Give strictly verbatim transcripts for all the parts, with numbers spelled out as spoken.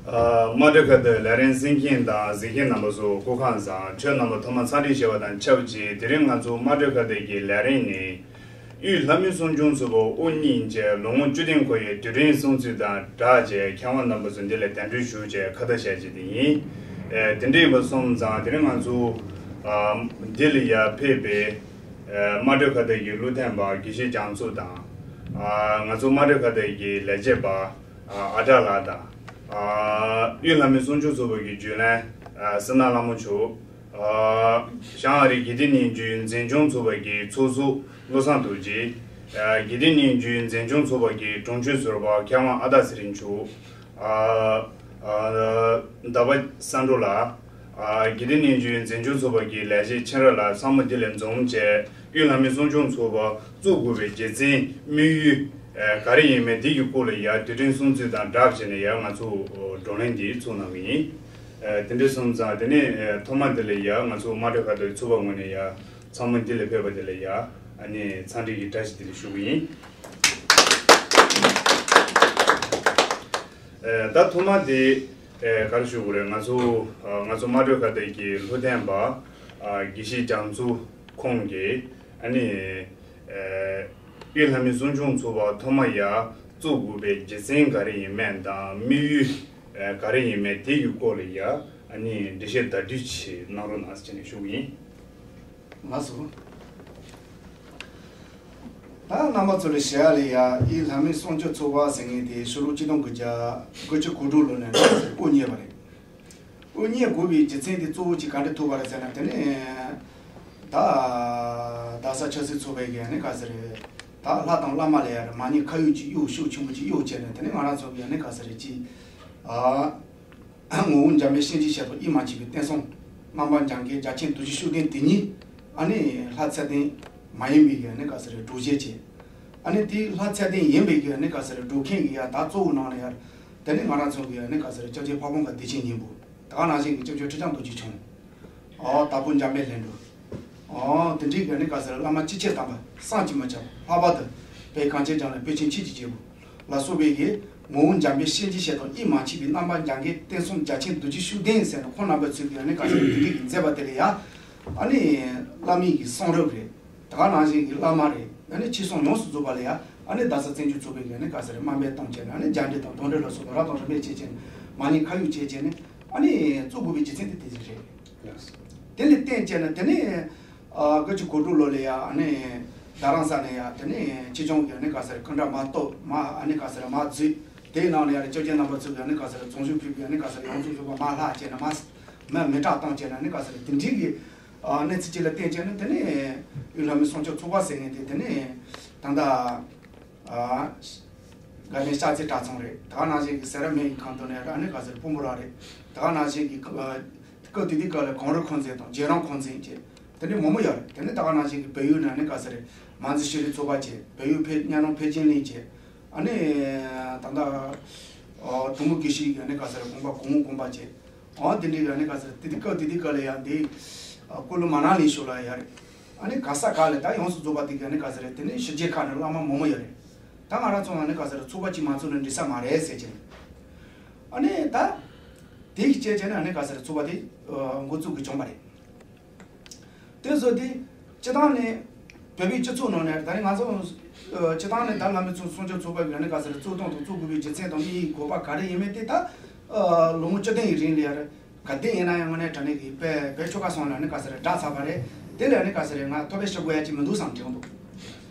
དམངས་ཁྲོད་ཁ་བརྡའི་ལས་རིམ་གསན་མཁན་དང་གཟིགས་མཁན་རྣམ་པ་ཚོ་སྐུ་ཁམས་བཟང་། ཆོས་རྣམ་པ་ཐོག་མ་འཚམས་འདྲི་ཞུ་བ་དང་ཆབས་ཅིག་དེ་རིང་ང་ཚོ་དམངས་ཁྲོད་ཁ་བརྡ་གི་ལས་རིམ་ནི། དབུས་ལྷ་མི་གསུང་སྐྱོང་ཚོགས་པ་དབུ་བརྙེས་རྗེས་ལོ་ངོ་བཅུ་བདུན་འཁོར་བའི་དུས་དྲན་སྲུང་བརྩི་དང་སྦྲགས་རྗེས་མཁས་དབང་རྣམ་པ་ཚོ་འདི་ལ་གདན་འདྲེན་ཞུ་རྗེས་ཁ་བརྡ་བྱས་རྗེས་དེ་ཡིན། ཨེ། དེ་འདྲ་ཡིན་པ་སོང་ཙང་དེ་རིང་ང་ཚོ་ཨ་འདི་ལ་ཡར་ཕེབས་པའི་ཨེ་དམངས་ཁྲོད་ཁ་བརྡ་གི་ཀློག་འདོན་པ་དགེ་བཤེས་རྒྱ་མཚོ་དང་། ཨ་ང་ཚོ་དམངས་ཁྲོད་ཁ་བརྡ་གི་ལས་བྱེད་པ་ཨ་ཨ་བྲག་ལགས་དང་། ཨ་དབུས་ལྷ་མི་གསུང་སྐྱོང་ཚོགས་པ་གི་རྒྱུན་ལས་ཨ་བསོད་ནམས་ལྷ་མོ་མཆོག། ཨ་བྱང་ཨ་རིའི་དགེ་ལྡན་སྙན་བརྒྱུད་འཛིན་སྐྱོང་ཚོགས་པ་གི་ཚོགས་གཙོ་བློ་བཟང་རྡོ་རྗེ། ཨ་དགེ་ལྡན་སྙན་བརྒྱུད་འཛིན་སྐྱོང་ཚོགས་པ་གི་དྲུང་ཆེ་ཟུར་པ་མཁས་དབང་ཨ་སྟག་ཚེ་རིང་མཆོག། ཨ་ཨ་ཟླ་བ་བསམ་གྲུབ་ལགས། ཨ་དགེ་ལྡན་སྙན་བརྒྱུད་འཛིན་སྐྱོང་ཚོགས་པ་གི་ལས་བྱེད་ཆེ་རབ་ལགས་ཚང་མ་འདི་ལ་འཛོམས་བྱས་དབུས་ལྷ་མི་གསུང་སྐྱོང་ཚོགས་པ་བཙུགས་དགོས་པའི་རྒྱུ་མཚན་དམིགས་ཡུལ་ཨ་ག་རེ་ཡིན་མིན་འདི་གི་སྐོར་ལ་ཡར་དུས་དྲན་སྲུང་བརྩི་དང་སྦྲགས་བྱས་ནས་ཡར་ང་ཚོ་བགྲོ་གླེང་འདི་ཚོགས་གནང་གི་ཡིན། ཨ་དེ་འདྲ་སོང་ཙང་དེ་ནས་ཨ་ཐོག་མ་འདི་ལ་ཡར་ང་ཚོ་དམངས་ཁྲོད་ཁ་བརྡའི་ཚོགས་པ་ངོས་ནས་ཡར་ཚང་མ་འདི་ལ་ཕེབས་པ་དེ་ལ་ཡར་ཨ་ནི་འཚམས་འདྲི་གི་བཀྲ་ཤིས་བདེ་ལེགས་ཞུ་གི་ཡིན། ཨ་ད་ཐོག་མ་དེ་ཨ་ག་རེ་ཞུ་དགོས་རེད། ང་ཚོ་ཨ་ང་ཚོ་དམངས་ཁྲོད་ཁ་བརྡ་གི་ཀློག་འདོན་པ་ཨ་དགེ་བཤེས་རྒྱ་མཚོ་ཁོང་གིས་ཨ་ནི་ཨ་དབུས་ལྷ་མི་གསུང་སྐྱོང་ཚོགས་པ་ཐོག་མ་ཡར་བཙུགས་དགོས་པའི་རྒྱུ་མཚན་ག་རེ་ཡིན་མིན་དང་དམིགས་ཡུལ་ཨ་ག་རེ་ཡིན་མིན་དེ་གི་སྐོར་ལ་ཡར་ཨ་ནི་འགྲེལ་བཤད་བརྡ་སྤྲོད་ཅིག་གནང་རོགས་གནང་ཟེར་ནས་ཞུ་གི་ཡིན། ལགས་སོ། ད་རྣམ་པ་ཚོ་ལ་ཞུ་ཡ་ལ་ཡ་དབུས་ལྷ་མི་གསུང་སྐྱོང་ཚོགས་པ་ཟེར་མཁན་དེ་ཕྱི་ལོ་ཆིག་སྟོང་དགུ་བརྒྱ་དགུ་བཅུ་གོ་དྲུག་ལོ་ནས་དབུ་བརྙེས་པ་རེད། དབུ་བརྙེས་དགོས་པའི་རྒྱུ་མཚན་དེ་གཙོ་བོ་གཅིག་ག་འདྲ་ཐུག་པ་རེད་ཟེར་ན། དེ་ནས་ད་རྡ་ས་ཆབ་སྲིད་ཚོགས་པའི་གི་ནི་ག་ཟེར་རེད། ད་ལྷ་དང་བླ་མ་ལ་ཡ་མ་ཉེས་ཁ་གཡོགས་ཅིག་གཡོགས་ཤུགས་ཆེན་པོ་ཅིག་གཡོགས་བྱས་ནས། དེ་ནས་ང་རང་ཚོ་གི་ནི་ག་ཟེར་རེད་ཅིག་ཨ་ངོ་བོ་འཇམ་དཔལ་གཤིན་རྗེའི་ཞལ་དང་དབྱེར་མ་མཆིས་པའི་བསྟན་སྲུང་རྣམ་པར་འབྱང་མཁན་རྒྱ་ཆེན་རྡོ་རྗེ་ཤུགས་ལྡན་དེ་ཉིད་ཨ་ནི་ལྷ་ཚད་ལྡན་མ་ཡིན་པའི་གི་ནི་ག་ཟེར་རེད་སྒྲོག་བཤད་བྱས། ཨ་ནི་དེའི་ལྷ་ཚད་ལྡན་ཡིན་པའི་གི་ནི་ག་ཟེར་རེད་སྒྲོག་མཁན་གི་ཡ་ད་གཙོ་བོ་ནང་ལ་ཡ་དེ་ནི་ང་རང་ཚོ་གི་ནི་ག་ཟེར་རེད་སྐྱབས་རྗེ་ཕ་བོང་ཁ་བདེ་ཆེན་སྙིང་པོ། ད་ག་ནང་བཞིན་གྱི་སྐྱབས་རྗེ་ཁྲི་བྱང་རྡོ་རྗེ་འཆང་། ཨོ་དྭགས་པོ་འཇམ་དཔལ་ལྷུན་གྲུབ། ཨོ་དེ་འདྲའི་གི་ནི་ག་ཟེར་བླ་མ་ཅི་ཕྱིར་དམ་པ་བསམ་གྱིས་མི་ཁྱབ་ལྷག་པར་དུ་དཔལ་གངས་ཅན་ལྗོངས་ལ་དཔལ་ཆེན་ཆོས་ཀྱི་རྒྱལ་པོ་ལ་སོགས་པའི་གི་ངོ་བོ་འཇམ་དཔལ་གཤིན་རྗེའི་ཞལ་དང་དབྱེར་མ་མཆིས་པའི་རྣམ་པར་འབྱང་མཁན་བསྟན་སྲུང་རྒྱ་ཆེན་རྡོ་རྗེ་ཤུགས་ལྡན་ཟེར་ནས་ཁོང་རྣམ་པ་ཚོས་གི་ནི་ག་ཟེར་དེ་འདྲའི་གི་མཛད་པ་དེ་ལ་ཡ་ཨ་ནི་བླ་མའི་གི་གསུང་རབ་རེད། ད་ག་ནང་བཞིན་གྱི་བླ་མ་རེད། ཨ་ནི་ཁྲིད་གསུང་ཡོངས་སུ་རྫོགས་པ་ལ་ཡ་ཨ་ནི་རྡ་ས་བཙན་བྱོལ་ཚོགས་པའི་གི་ནི་ག་ཟེར་དམའ་འབེབས་བཏང་བྱས་ནས། ཨ་ནི་རྒྱ་འདྲེ་དང་གདོན་འདྲེ་ལ་སོགས་པ་རབ་དང་རིམ་པས་བྱས་བྱས་ནས་མ་ཉེས་ཁ་གཡོགས་བྱས་བྱས་ནས་ཨ་ནི་བཙུགས་དགོས་པའི་རྒྱུ་མཚན་དེ་དེ་ཟིག་རེད། དེ་ལ་བརྟེན་བྱས་ནས་དེ་ནས་ཨ་དགུ་བཅུ་གོ་དྲུག་ལོ་ལ་ཡ་ཨ་ནི་རྡ་རམ་ས་ནས་ཡ་དེ་ནས་ཆེད་སྦྱོང་གི་ཨ་ནི་ག་ཟེར་སྐུ་འདྲ་མ་གཏོགས་མ་ཨ་ནི་ག་ཟེར་མ་བརྫུས། དེའི་ནང་ལ་ཡ་སྐྱབས་རྗེ་རྣམ་པ་ཚོས་ཨ་ནི་ག་ཟེར་རྫོང་གཞུང་ཕུད་པའི་ཨ་ནི་ག་ཟེར་ཡོངས་རྫོགས་ཕུད་པ་མ་ལྷག་བྱས་ནས་མ་མ་མེ་དྲག་བཏང་བྱས་ནས་ཨ་ནི་ག་ཟེར་དེ་འདྲའི་གི་ཨ་གནས་ཚུལ་ཅིག་ལ་བརྟེན་བྱས་ནས། དེ་ནས་དབུས་ལྷ་མི་གསུང་སྐྱོང་ཚོགས་པ་ཟེར་མཁན་དེ་དེ་ནས་ད་ལྟ་ཨ་དགའ་ལྡན་ཤར་རྩེ་གྲྭ་ཚང་རེད། ད་ག་ནང་བཞིན་གྱི་སེ་ར་སྨད་ཀྱི་ཁང་དུ་ནས་ཨ་ནི་ག་ཟེར་སྤོ་བོ་ར་རེད། ད་ག་ནང་བཞིན་གྱི་ཨ་སྐབས་དེ་དུས་སྐབས་ལ་གངས་རི་ཁང་ཚན་དང་རྗེ་རང་ཁང་ཚན་བཅས་དེ་ནས་མང་པོ་ཡོད་རེད། དེ་ནས་ད་ག་ནང་བཞིན་གྱི་བལ་ཡུལ་ནས་ཨ་ནི་ག་ཟེར་མ་འཛི་ཤེས་རིག་ཚོགས་པ་བཅས་བལ་ཡུལ་ཕེབས་གཉའ་ནང་ཕེབས་ཆེན་གླིང་བཅས། ཨ་ནི་ད་ལྟ་ཨ་གྲོང་མི་དགེ་བཤེས་ཀྱི་ཨ་ནི་ག་ཟེར་དགོངས་པ་གུང་མོ་དགོངས་པ་བཅས། ཨ་དེ་འདྲའི་ཨ་ནི་ག་ཟེར་དེ་དུས་སྐབས་དེ་དུས་སྐབས་ལ་ཡང་དེ་ཨ་ཀུ་ལུ་མ་ན་ལི་ཞོ་ལ་ཡ་རེད། ཨ་ནི་ག་ས་ག་ལ་ད་ཡོངས་སུ་རྫོགས་པ་དེ་ག་ཨ་ནི་ག་ཟེར་དེ་ནི་ཕྱི་རྒྱལ་ཁག་ནས་བླ་མ་མང་མོ་ཡོད་རེད། ད་ང་རང་ཚོ་ཨ་ནི་ག་ཟེར་ཚོགས་པ་གཅིག་མ་ཚོགས་ན་འགྲིག་ས་མ་རེད་ཟེར་གྱིན། ཨ་ནི་ད་དེ་གི་བྱས་བྱས་ནས་ཨ་ནི་ག་ཟེར་ཚོགས་པ་དེ་ཨ་འགོ་བཙུགས་གི་བྱུང་བ་རེད། དེ་བཟོ་དེ་སྤྱི་བཏང་ནས་བོད་པའི་སྤྱི་ཚོགས་ནང་ནས་ད་རེས་ང་ཚོ་ཨ་སྤྱི་བཏང་ནས་ད་བླ་མའི་ཚོགས་གསུང་ཆོས་ཚོགས་པའི་ཨ་ནི་ག་ཟེར་གཙོ་བཏང་དང་བཙུགས་དགོས་པའི་རྒྱུ་མཚན་དང་དམིགས་ཡུལ་དགོས་པ་ག་རེ་ཡིན་མིན་དེ་ད་ཨ་ལོ་ངོ་བཅུ་བདུན་ཡི་རིང་ལ་ཡ་རེད། ག་དེ་ཡིན་ན་ཡང་དངོས་གནས་དྲང་གནས་ཀྱི་དཔེ་དཔེ་ཆོ་ག་སོང་ལ་ནི་ག་ཟེར་བསྒྲགས་ཚར་བ་རེད། དེ་ལ་ནི་ག་ཟེར་ང་ཐོ་ཕེབས་ཞུ་དགོས་ཡ་ཅིག་མི་འདུག་བསམ་དྲན་འདུག་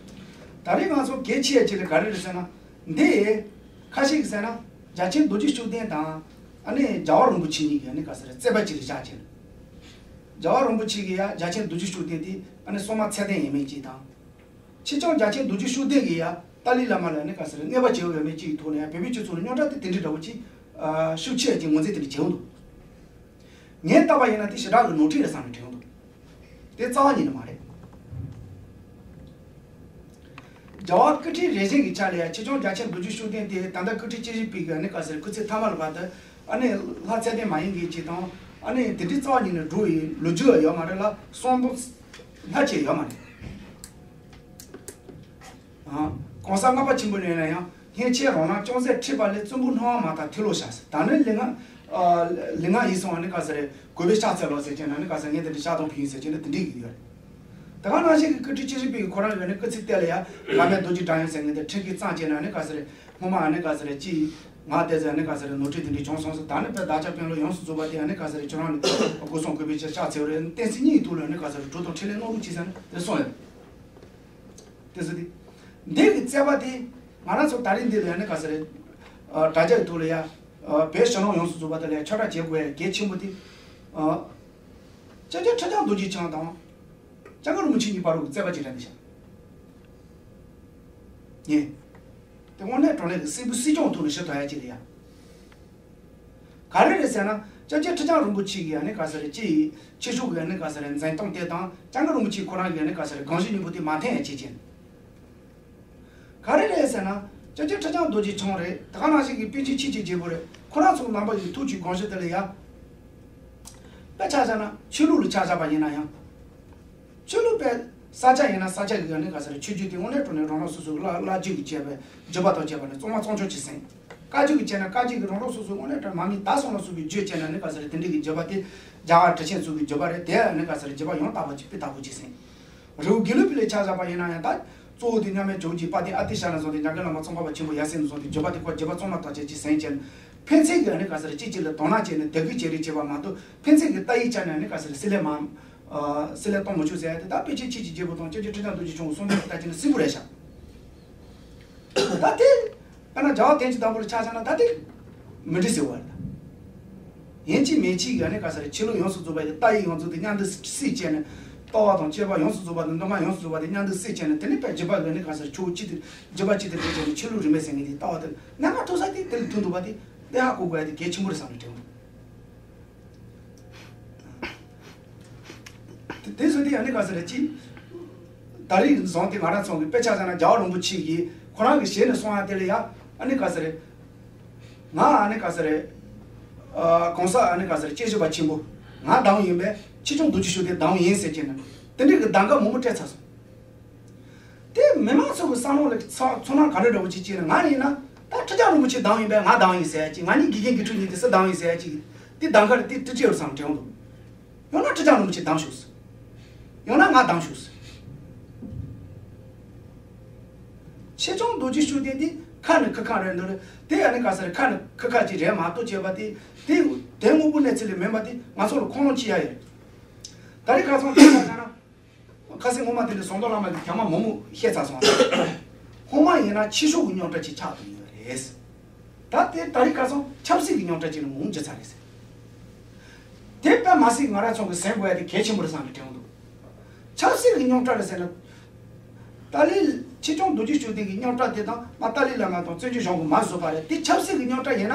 ད་རེས་ང་ཚོ་གལ་ཆེ་ཡ་ཅིག་ལ་ག་རེ་རེད་ཟེར་ན། འདི་ཁ་ཤས་ཀྱིས་ཟེར་ན་རྒྱ་ཆེན་རྡོ་རྗེ་ཤུགས་ལྡན་དང་ཨ་ནི་རྒྱལ་བ་རིན་པོ་ཆེ་གཉིས་ཀྱི་ནི་ག་ཟེར་རྩོད་པ་ཅིག་རེད་བཞག་ཅིག་རྒྱལ་བ་རིན་པོ་ཆེ་གིས་ཡ་རྒྱ་ཆེན་རྡོ་རྗེ་ཤུགས་ལྡན་དེ་ཨ་ནི་སྲུང་མ་ཚད་ལྡན་ཡིན་མིན་ཅིག་དང་། ཕྱིས་ཀྱང་རྒྱ་ཆེན་རྡོ་རྗེ་ཤུགས་ལྡན་གྱིས་ཡང་ཏཱ་ལའི་བླ་མ་ལ་ནི་ག་ཟེར་རེད་བརྙས་པ་བྱེད་འོས་མེད་ཅིག་ཐོག་ནས་ཡང་བོད་པའི་སྤྱི་ཚོགས་ལ་རྙོག་དྲ་དེ་དེ་འདྲའི་འདྲ་བོ་ཅིག་ཨ་ཤུགས་ཆེ་ཅིག་ངོས་འཛིན་དེ་འདྲ་བྱེད་འོང་འདུག་ངས་བལྟས་པ་ཡིན་ན་དེ་ཞེ་དྲག་གི་ནོར་འཁྲུལ་རེད་བསམ་ནས་དྲན་འདུག་དེ་རྩ་བ་ཉིད་ནས་མ་རེད། རྒྱལ་བ་སྐུ་ཕྲེང་རེ་བཞེངས་ཀྱི་ཆ་ལ་ཡང་ཆེ་ཆུང་རྒྱ་ཆེན་རྡོ་རྗེ་ཤུགས་ལྡན་དེ་ད་ལྟ་སྐུ་ཕྲེང་བཅུ་བཞི་པའི་གི་ནི་ག་ཟེར་སྐུ་ཚེ་མཐའ་མ་ལ་བར་དུ་ཨ་ནི་ལྷ་ཚད་ལྡན་མ་ཡིན་མཁན་ཅིག་དང་ཨ་ནི་དེ་འདྲའི་རྩ་བ་ཉིད་ནས་འགྲོ་བའི་ལོ་རྒྱུས་ཡོད་མ་རེད་ལ་གསུང་དོན་སྣ་གཅིག་ཡོད་མ་རེད། ཨ། གོང་ས་ལྔ་པ་ཆེན་པོ་ལ་ཡིན་ན་ཡང་ ངས་ཁྱེད་རང་ལ་ཅུང་ཟད་ཁྲིད་པ་ལས་བཙུན་པོ་སྣང་བ་མ་དག་ཐི་ལོ་བྱ་ཟེར། ད་ནི་ལས་ངན་ཨ་ལས་ངན་ཡིན་སོང་ཨ་ནི་ག་ཟེར་རེད། གུས་པས་ཕྱག་འཚལ་ལོ་ཟེར་གྱིན་ཨ་ནི་ག་ཟེར། ངས་དེ་འདྲ་ཕྱག་དང་ཕུལ་ཡིན་ཟེར་གྱིན་ཨ་ནི་དེ་འདྲ་གི་ཡོད་རེད། ད་ག་ནང་བཞིན་གྱི་སྐུ་ཕྲེང་བཅུ་བཞི་པའི་ཁོ་རང་ཡོད་ནི་སྐུ་ཚེ་གཏད་ལ་ཡ་བླ་མའི་རྡོ་རྗེ་འདྲ་ཡང་ཟེར། ངས་དེ་ཁྲིད་ཀྱི་གཙང་བྱས་ན་ཨ་ནི་ག་ཟེར་རེད། སྔོན་མ་ཨ་ནི་ག་ཟེར་རེད། ཅི་ང་དེ་ཟེར་ཨ་ནི་ག་ཟེར་རེད། ནོར་འཁྲུལ་དེ་འདྲ་བྱུང་སོང་ཟེར། ད་ནི་དཔེ་བདག་ཅག་དཔོན་སློབ་ཡོངས་སུ་རྫོགས་པ་དེ་ཨ་ནི་ག་ཟེར་རེད། ཁྱོད་རང་ནི་སྒོ་སྲུང་གུས་པས་ཕྱག་འཚལ་བ་རེད། བསྟན་སྲིད་གཉིས་ཀྱི་ཐོག་ལ་ཨ་ནི་ག་ཟེར་རེད། གྲོས་དང་འཕྲིན་ལས་གནང་རོགས་གྱིས་ཟེར་ནས་དེ་གསུངས་ཡོད། དེ་ཚོ་དེ། འདི་གི་རྩོད་པ་དེ་ང་རང་ཚོ་ད་རེས་འདི་ལ་ཡ་ནི་ག་ཟེར་རེད། ཨ་དྲ་རྒྱ་གི་ཐོག་ལ་ཡ། ཨ་བོད་ཕྱི་ནང་ཡོངས་སུ་རྫོགས་པ་དེ་ལ་ཡ་ཁྱབ་བསྒྲགས་བྱེད་དགོས་ཡ་གལ་ཆེན་པོ་དེ། ཨ་སྐྱབས་རྗེ་ཁྲི་བྱང་རྡོ་རྗེ་འཆང་དང་། སྐྱབས་མགོན་རིན་པོ་ཆེ་གཉིས་བར་གྱི་རྩོད་པ་ཅིག་རེད་འདི་ཤག་ཡིན། དེ་དངོས་གནས་དྲང་གནས་ཀྱི་སྲིད་བུ་སྲིད་སྐྱོང་ཐོག་ནས་ཞུ་ཐུབ་ཡ་ཅིག་རེད་ཡ། ག་རེ་རེད་ཟེར་ན། སྐྱབས་རྗེ་ཁྲི་བྱང་རིན་པོ་ཆེ་གི་ཨ་ནི་ག་ཟེར་རེད། ཅི་ཡི་ཆེ་ཤོས་ཀྱི་ཨ་ནི་ག་ཟེར་རེད། འཛིན་སྟངས་དེ་དང་སྐྱབས་མགོན་རིན་པོ་ཆེ་ཁོ་རང་གི་ཨ་ནི་ག་ཟེར་རེད། དགོངས་གཞི་སྙིང་པོ་དེ་མ་མཐུན་ཡ་ཅིག་ཅན། ག་རེ་རེད་ཟེར་ན། སྐྱབས་རྗེ་ཁྲི་བྱང་རྡོ་རྗེ་འཆང་རེད། དེ་ག་ནང་བཞིན་གྱི་པཎ་ཆེན་ཆོས་ཀྱི་རྒྱལ་པོ་རེད། ཁོ་རང་ཚོ་རྣམ་པ་ཡི་ཐུགས་ཀྱི་དགོངས་གཞི་དེ་ལ་ཡ། དཔེ་ཆ་བཞག་ན་ཆོས་ལུགས་ལ་ཆ་བཞག་པ་ཡིན་ན་ཡང་། ཆོས་ལུགས་པའི་ས་ཆ་ཡིན་ན་ས་ཆ་གི་ཨ་ནི་ག་ཟེར་ཆོས་བརྒྱུད་དེ་དངོས་གནས་དྲང་གནས་རང་རང་སོ་སོའི་བླ་བླ་བརྒྱུད་ཀྱི་བྱས་པའི་བརྒྱུད་པ་དང་བཅས་པ་ནི་གཙང་མ་གཙང་ཆོག་ཅིག་ཟིན། བཀའ་བརྒྱུད་ཀྱི་བྱས་ན་བཀའ་བརྒྱུད་ཀྱི་རང་རང་སོ་སོའི་དངོས་གནས་དྲང་མ་མི་ད་སོང་ལ་སོགས་པའི་བརྒྱུད་བྱས་ན་ཨ་ནི་ག་ཟེར་དེ་འདྲའི་གི་བརྒྱུད་པ་དེ་རྒྱ་གར་ཁྲི་ཆེན་ཚོ་གི་བརྒྱུད་པ་རེད། དེ་ཨ་ནི་ག་ཟེར་བརྒྱུད་པ་ཡང་དག་པ་ཅིག་སྤུས་དག་པོ་ཅིག་ཟིན། རི་བོ་དགེ་ལུགས་པའི་ལས་ཆ་བཞག་པ་ཡིན་ན་ཡང་ད་གཙོ་བོ་དེ་མཉམ་མེད་ཇོ་བོ་རྗེ་དཔལ་ལྡན་ཨ་ཏི་ཤ་ལ་སོགས་ཏེ་རྒྱ་གར་བླ་མ་ཙོང་ཁ་པ་ཆེན་པོ་ཡབ་སྲས་ལ་སོགས་ཏེ་བརྒྱུད་པ་དེ་ཁོ་བརྒྱུད་པ་གཙང་མ་དག་ཅན་ཅིག་ཟིན་བྱས་ནས། ཕན་ཚུན་གྱི་ཨ་ནི་ག་ཟེར་གཅིག་གཅིག་ལ་དོ་སྣང་བྱས་ནས་དད་གུས་བྱེད་རེས་བྱེད་པ་མ་གཏོགས་ཕན་ཚུན་གྱི་ལྟ་ཡིག་བཅར་ནས་ཨ་ནི་ག་ཟེར་སྲིད་ལས་མ། ཨ་སྲིད་ལས་གཏོང་མི་ཆོག་ཟེར་ཡ་དེ་ད་དཔེ་ཆ་ཆོས་ཀྱི་རྒྱལ་པོ་དང་སྐྱབས་རྗེ་ཁྲི་བྱང་རྡོ་རྗེ་འཆང་གི་གསུང་འདི་ལྟ་ཅི་ན་སྲིད་པོ་རེད་ཤག་ད་དེ། དཔེར་ན་རྒྱལ་བ་བསྟན་འཛིན་བདག་པོ་ལ་ཆ་བཞག་ན་ད་དེ་མི་འགྲིག་ཟེར་བ་རེད་ད། ཡིན་གཅིག་མིན་གཅིག་གི་ཨ་ནི་ག་ཟེར་ཆོས་ལུགས་ཡོངས་སུ་རྫོགས་པ་ཡི་ལྟ་ཡིག་ཡོངས་རྫོགས་དེ་མཉམ་དུ་སྲིད་བྱས་ནས། ལྟ་བ་དང་སྤྱོད་པ་ཡོངས་སུ་རྫོགས་པ་དང་མདོ་སྔགས་ཡོངས་སུ་རྫོགས་པ་དེ་མཉམ་དུ་སྲིད་བྱས་ནས་དེ་ནི་དཔེ་བརྒྱུད་པ་གི་ཨ་ནི་ག་ཟེར་ཆོས་གཅིག་དེ་བརྒྱུད་པ་གཅིག་དེ་བརྒྱུད་བྱས་ནས་ཆོས་ལུགས་རིས་མེད་ཟེར་མཁན་དེ་ལྟ་བ་དེ་རྣམ་པ་ཐོབ་ས་དེ་དེ་ལ་མཐུན་འདུག་པ་དེ་དེ་ཧ་གོ་དགོས་ཡ་དེ་གལ་ཆེན་པོ་རེད་བསམ་ནས་དྲན། དེ་དེ་སོ་དེ་ཡང་ནི་ག་ཟེར་རེད་ཅི། ད་རེས་བཟུང་སྟེ་ང་རང་ཚོ་གི་དཔེ་ཆ་བཞག་ན་རྒྱལ་བ་རིན་པོ་ཆེ་གིས་ཁོ་རང་གི་ཞལ་ནས་གསུང་ཡ་དེ་ལ་ཡ་ཨ་ནི་ག་ཟེར་རེད། ང་ཨ་ནི་ག་ཟེར་རེད། ཨ་གོང་ས་ཨ་ནི་ག་ཟེར་རེད་སྐྱབས་མགོན་ཆེན་པོ་ང་བདམས་ཡིན་པས་ཆོས་སྐྱོང་རྡོ་རྗེ་ཤུགས་ལྡན་བདམས་ཡིན་ཟེར་གྱིན་ན་དེ་འདྲའི་གི་གདམ་ག་མང་པོ་སྤྲད་ཚར་སོང་། དེ་མི་མང་ཚོ་གི་བསམ་བློ་ལ་ཚོ་ཚོར་སྣང་ག་འདྲ་འདྲ་བོ་ཅིག་སྐྱེས་ན་ང་ཡིན་ན་ད་ཁྲི་བྱང་རིན་པོ་ཆེ་བདམས་ཡིན་པས་ང་བདམས་ཡིན་ཟེར་ཡ་ཅིག་ང་གཉིས་དགེ་རྒན་དགེ་ཕྲུག་གཉིས་དེ་སུ་བདམས་ཡིན་ཟེར་ཡ་ཅིག་དེ་གདམ་ག་རེད་དེ་དེ་ཅི་ཡོད་བསམ་དྲན་འོང་འདུག་ཡང་ན་ཁྲི་བྱང་རིན་པོ་ཆེ་བདམས་ཤོག་ཟེར། ཡང་ན་ང་བདམས་ཤོག་ཟེར། ཆོས་སྐྱོང་རྡོ་རྗེ་ཤུགས་ལྡན་དེ་ཁ་ནས་ཁུ་ཁ་རེད་འདུག་རེད་དེ་ཡང་ནི་ག་ཟེར་ཁ་ནས་ཁུ་ཁ་ཅིག་རེད་མ་གཏོགས་བྱས་པ་དེ་དེ་དེ་དངོས་པོ་གནས་ཚུལ་ལས་མིན་པ་དེ་ང་ཚོ་ལ་ཁུངས་ལུང་ཅི་ཡ་ཡོད། ད་རེས་ཁ་སང་དེ་ལ་ན། ཁ་སང་སྔོན་མ་དེ་ནས་ཟམ་གདོང་བླ་མ་གིས་རྒྱ་མ་མང་མོ་བཤད་ཚར་སོང་། སྔོན་མ་ཡིན་ན་ཕྱི་ཕྱོགས་ཀྱི་རྙོག་དྲ་ཅིག་ཆགས་ཐུབ་ཡོད་རེད། ད་དེ་ད་རེས་ཁ་སང་ཆབ་སྲིད་ཀྱི་རྙོག་དྲ་ཅིག་ནི་མང་ཇི་ཚ་རེད་ཟེར། དེ་དཔེ་མ་སྲིད་ང་རང་ཚོ་གི་ཟིན་དགོས་ཡ་དེ་གལ་ཆེན་པོ་རེད་བསམ་ནས་དྲན་འདུག་ཆབ་སྲིད་ཀྱི་རྙོག་དྲ་རེད་ཟེར་ན། ཏཱ་ལའི་ཆོས་སྐྱོང་རྡོ་རྗེ་ཤུགས་ལྡན་གྱི་རྙོག་དྲ་དེ་དང་མ་ཏཱ་ལའི་བླ་མ་དང་བཙན་བྱོལ་གཞུང་གི་མ་བཟོས་པ་རེད་དེ་ཆབ་སྲིད་ཀྱི་རྙོག་དྲ་ཡིན་ན།